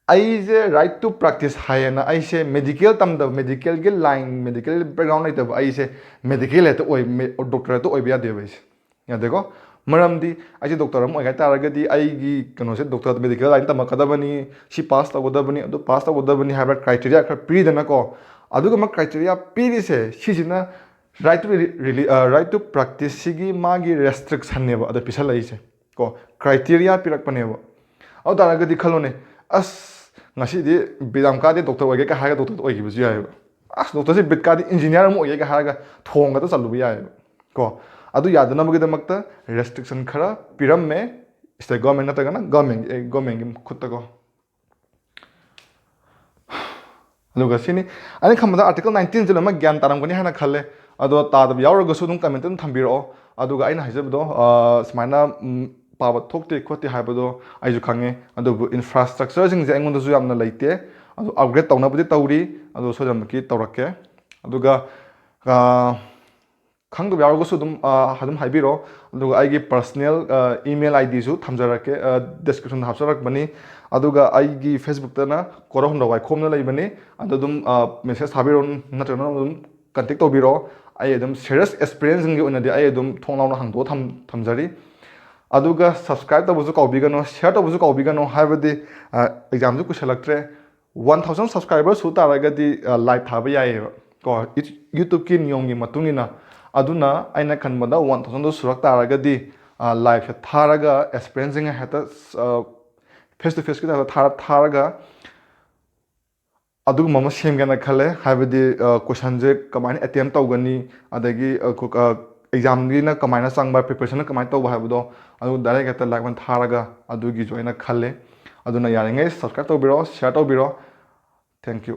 ꯑꯩꯁꯦ right to practice ꯍꯥꯏꯌꯦꯅ, ꯑꯩꯁꯦ medical ꯇꯝꯗꯕ, medicalꯒꯤ line, medical background ꯂꯩꯇꯕ ꯑꯩꯁꯦ medical ꯍꯦꯛꯇ ꯑꯣꯏ, ꯃꯦ-, doctor ꯍꯦꯛꯇ ꯑꯣꯏꯕ ꯌꯥꯗꯦꯕ ꯑꯩꯁꯦ꯫ ꯌꯥꯗꯦꯀꯣ? ꯃꯔꯝꯗꯤ ꯑꯩꯁꯦ doctor ꯑꯃ ꯑꯣꯏꯒꯦ ꯍꯥꯏ ꯇꯥꯔꯒꯗꯤ ꯑꯩꯒꯤ ꯀꯩꯅꯣꯁꯦ doctor medical line ꯇꯝꯃꯛꯀꯗꯕꯅꯤ, ꯁꯤ pass ꯇꯧꯒꯗꯕꯅꯤ, ꯑꯗꯨ pass ꯇꯧꯒꯗꯕꯅꯤ ꯍꯥꯏꯕ criteria ꯈꯔ ꯄꯤꯔꯤꯗꯅꯀꯣ꯫ ꯑꯗꯨꯒꯨꯝꯕ criteria ꯄꯤꯔꯤꯁꯦ, ꯁꯤꯁꯤꯅ right to re-, reli-, ꯑ, right to practice ꯁꯤꯒꯤ ꯃꯥꯒꯤ restrictionꯅꯦꯕ ꯑꯗ ꯄꯤꯁꯜꯂꯛꯏꯁꯦ꯫ ꯀꯣ, criteria ꯄꯤꯔꯛꯄꯅꯦꯕ꯫ ꯑꯗꯨ ꯇꯥꯔꯒꯗꯤ ꯈꯜꯂꯣꯅꯦ, "ꯑꯁ, ꯉꯁꯤꯗꯤ ꯕꯤꯠ ꯌꯥꯝ ꯀꯥꯗꯦ, doctor ꯑꯣꯏꯒꯦ" ꯀ ꯍꯥꯏꯔꯒ doctor ꯑꯣꯏꯈꯤꯕꯁꯨ ꯌꯥꯏꯑꯕ꯫ "ꯑꯁ, doctorꯁꯦ ꯕꯤꯠ ꯀꯥꯗꯦ, engineer ꯑꯃ ꯑꯣꯏꯒꯦ" ꯀ ꯍꯥꯏꯔꯒ ꯊꯣꯡꯒꯗ ꯆꯠꯂꯨꯕ ꯌꯥꯏꯑꯕ꯫ ꯀꯣ, ꯑꯗꯨ ꯌꯥꯗꯅꯕꯒꯤꯗꯃꯛꯇ restriction ꯈꯔ ꯄꯤꯔꯝꯃꯦ state government ꯅꯠꯇ꯭ꯔꯒꯅ government, ꯑꯦ, governmentꯒꯤ ꯈꯨꯠꯇꯀꯣ꯫ ꯑꯗꯨꯒ ꯁꯤꯅꯤ꯫ ꯑꯩꯅ ꯈꯟꯕꯗ article nineteenꯁꯦ ꯂꯣꯏꯅꯃꯛ ꯒ꯭ꯌꯥꯟ ꯇꯥꯔꯝꯒꯅꯤ ꯍꯥꯏꯅ ꯈꯜꯂꯦ꯫ ꯑꯗꯣ ꯇꯥꯗꯕ ꯌꯥꯎꯔꯒꯁꯨ ꯑꯗꯨꯝ comment ꯑꯗꯨꯝ ꯊꯝꯕꯤꯔꯛꯑꯣ꯫ ꯑꯗꯨꯒ ꯑꯩꯅ ꯍꯥꯏꯖꯕꯗꯣ, ꯑ, ꯁꯨꯃꯥꯏꯅ, ꯎꯝ, ꯄꯥꯕ ꯊꯣꯛꯇꯦ ꯈꯣꯠꯇꯦ ꯍꯥꯏꯕꯗꯣ ꯑꯩꯁꯨ ꯈꯪꯉꯦ꯫ ꯑꯗꯨꯕꯨ infrastructureꯁꯤꯡꯁꯦ ꯑꯩꯉꯣꯟꯗꯁꯨ ꯌꯥꯝꯅ ꯂꯩꯇꯦ꯫ ꯑꯗꯣ upgrade ꯇꯧꯅꯕꯗꯤ ꯇꯧꯔꯤ꯫ ꯑꯗꯣ ꯁꯣꯏꯗꯅꯃꯛꯀꯤ ꯇꯧꯔꯛꯀꯦ꯫ ꯑꯗꯨꯒ, ꯑ, ꯈꯪꯗꯕ ꯌꯥꯎꯔꯒꯁꯨ ꯑꯗꯨꯝ, ꯑ, ꯑꯗꯨꯝ ꯍꯥꯏꯕꯤꯔꯣ꯫ ꯑꯗꯨꯒ ꯑꯩꯒꯤ personal, ꯑ, email IDꯁꯨ ꯊꯝꯖꯔꯛꯀꯦ, ꯑ, descriptionꯗ ꯍꯥꯞꯆꯔꯛꯄꯅꯤ꯫ ꯑꯗꯨꯒ ꯑꯩꯒꯤ Facebookꯇꯅ ꯀꯣꯔꯧꯍꯟꯗ꯭ꯔꯧ ꯋꯥꯏꯈꯣꯝꯅ ꯂꯩꯕꯅꯤ꯫ ꯑꯗꯨ ꯑꯗꯨꯝ, ꯑ, message ꯊꯥꯕꯤꯔꯣ, ꯅꯠꯇ꯭ꯔꯒꯅ ꯑꯗꯨꯝ contact ꯇꯧꯕꯤꯔꯣ꯫ ꯑꯩ ꯑꯗꯨꯝ serious experienceꯁꯤꯡꯒꯤ ꯑꯣꯏꯅꯗꯤ ꯑꯩ ꯑꯗꯨꯝ ꯊꯣꯡ ꯂꯥꯎꯅ ꯍꯥꯡꯗꯣꯛꯑ ꯊꯝ-, ꯊꯝꯖꯔꯤ꯫ ꯑꯗꯨꯒ subscribe ꯇꯧꯕꯁꯨ ꯀꯥꯎꯕꯤꯒꯅꯨ, share ꯇꯧꯕꯁꯨ ꯀꯥꯎꯕꯤꯒꯅꯨ, ꯍꯥꯏꯕꯗꯤ ꯑꯦꯛꯖꯥꯝꯁꯨ ꯀꯨꯏꯁꯜꯂꯛꯇ꯭ꯔꯦ꯫ One thousand subscriber ꯁꯨ ꯇꯥꯔꯒꯗꯤ ꯂꯥꯏꯚ ꯊꯥꯕ ꯌꯥꯏꯌꯦꯕ ꯀꯣ꯫ ꯌꯨꯇ꯭ꯌꯨꯕꯀꯤ ꯅꯤꯌꯣꯝꯒꯤ ꯃꯇꯨꯡ ꯏꯟꯅ꯫ ꯑꯗꯨꯅ ꯑꯩꯅ ꯈꯟꯕꯗ one thousand ꯗꯣ ꯁꯨꯔꯛ ꯇꯥꯔꯒꯗꯤ ꯂꯥꯏꯚꯁꯦ ꯊꯥꯔꯒ ꯑꯦꯛꯁꯄꯤꯔꯤꯌꯦꯟꯁꯁꯤꯡ ꯍꯦꯛꯇ ꯐꯦꯁ ꯇꯨ ꯐꯦꯁꯀꯤ ꯇꯥꯏꯞꯇ ꯊꯥꯔ ꯊꯥꯔꯒ ꯑꯗꯨꯒꯨꯝꯕ ꯑꯃ ꯁꯦꯝꯒꯦꯅ ꯈꯜꯂꯦ꯫ ꯍꯥꯏꯕꯗꯤ ꯀꯣꯏꯁꯟꯁꯦ ꯀꯃꯥꯏꯅ ꯑꯦꯇꯦꯝ ꯇꯧꯒꯅꯤ, ꯑꯗꯒꯤ ꯑꯦꯛꯖꯥꯝꯒꯤꯅ ꯀꯃꯥꯏꯅ ꯆꯪꯕ, ꯄ꯭ꯔꯤꯄꯦꯔꯦꯁꯟꯅ ꯀꯃꯥꯏꯅ ꯇꯧꯕ ꯍꯥꯏꯕꯗꯣ, ꯑꯗꯨ ꯗꯥꯏꯔꯦꯛ ꯍꯦꯛꯇ ꯂꯥꯏꯚ ꯑꯣꯏꯅ ꯊꯥꯔꯒ ꯑꯗꯨꯒꯤꯁꯨ ꯑꯩꯅ ꯈꯜꯂꯦ꯫ ꯑꯗꯨꯅ ꯌꯥꯔꯤꯉꯩ subscribe ꯇꯧꯕꯤꯔꯣ, share ꯇꯧꯕꯤꯔꯣ꯫ Thank you꯫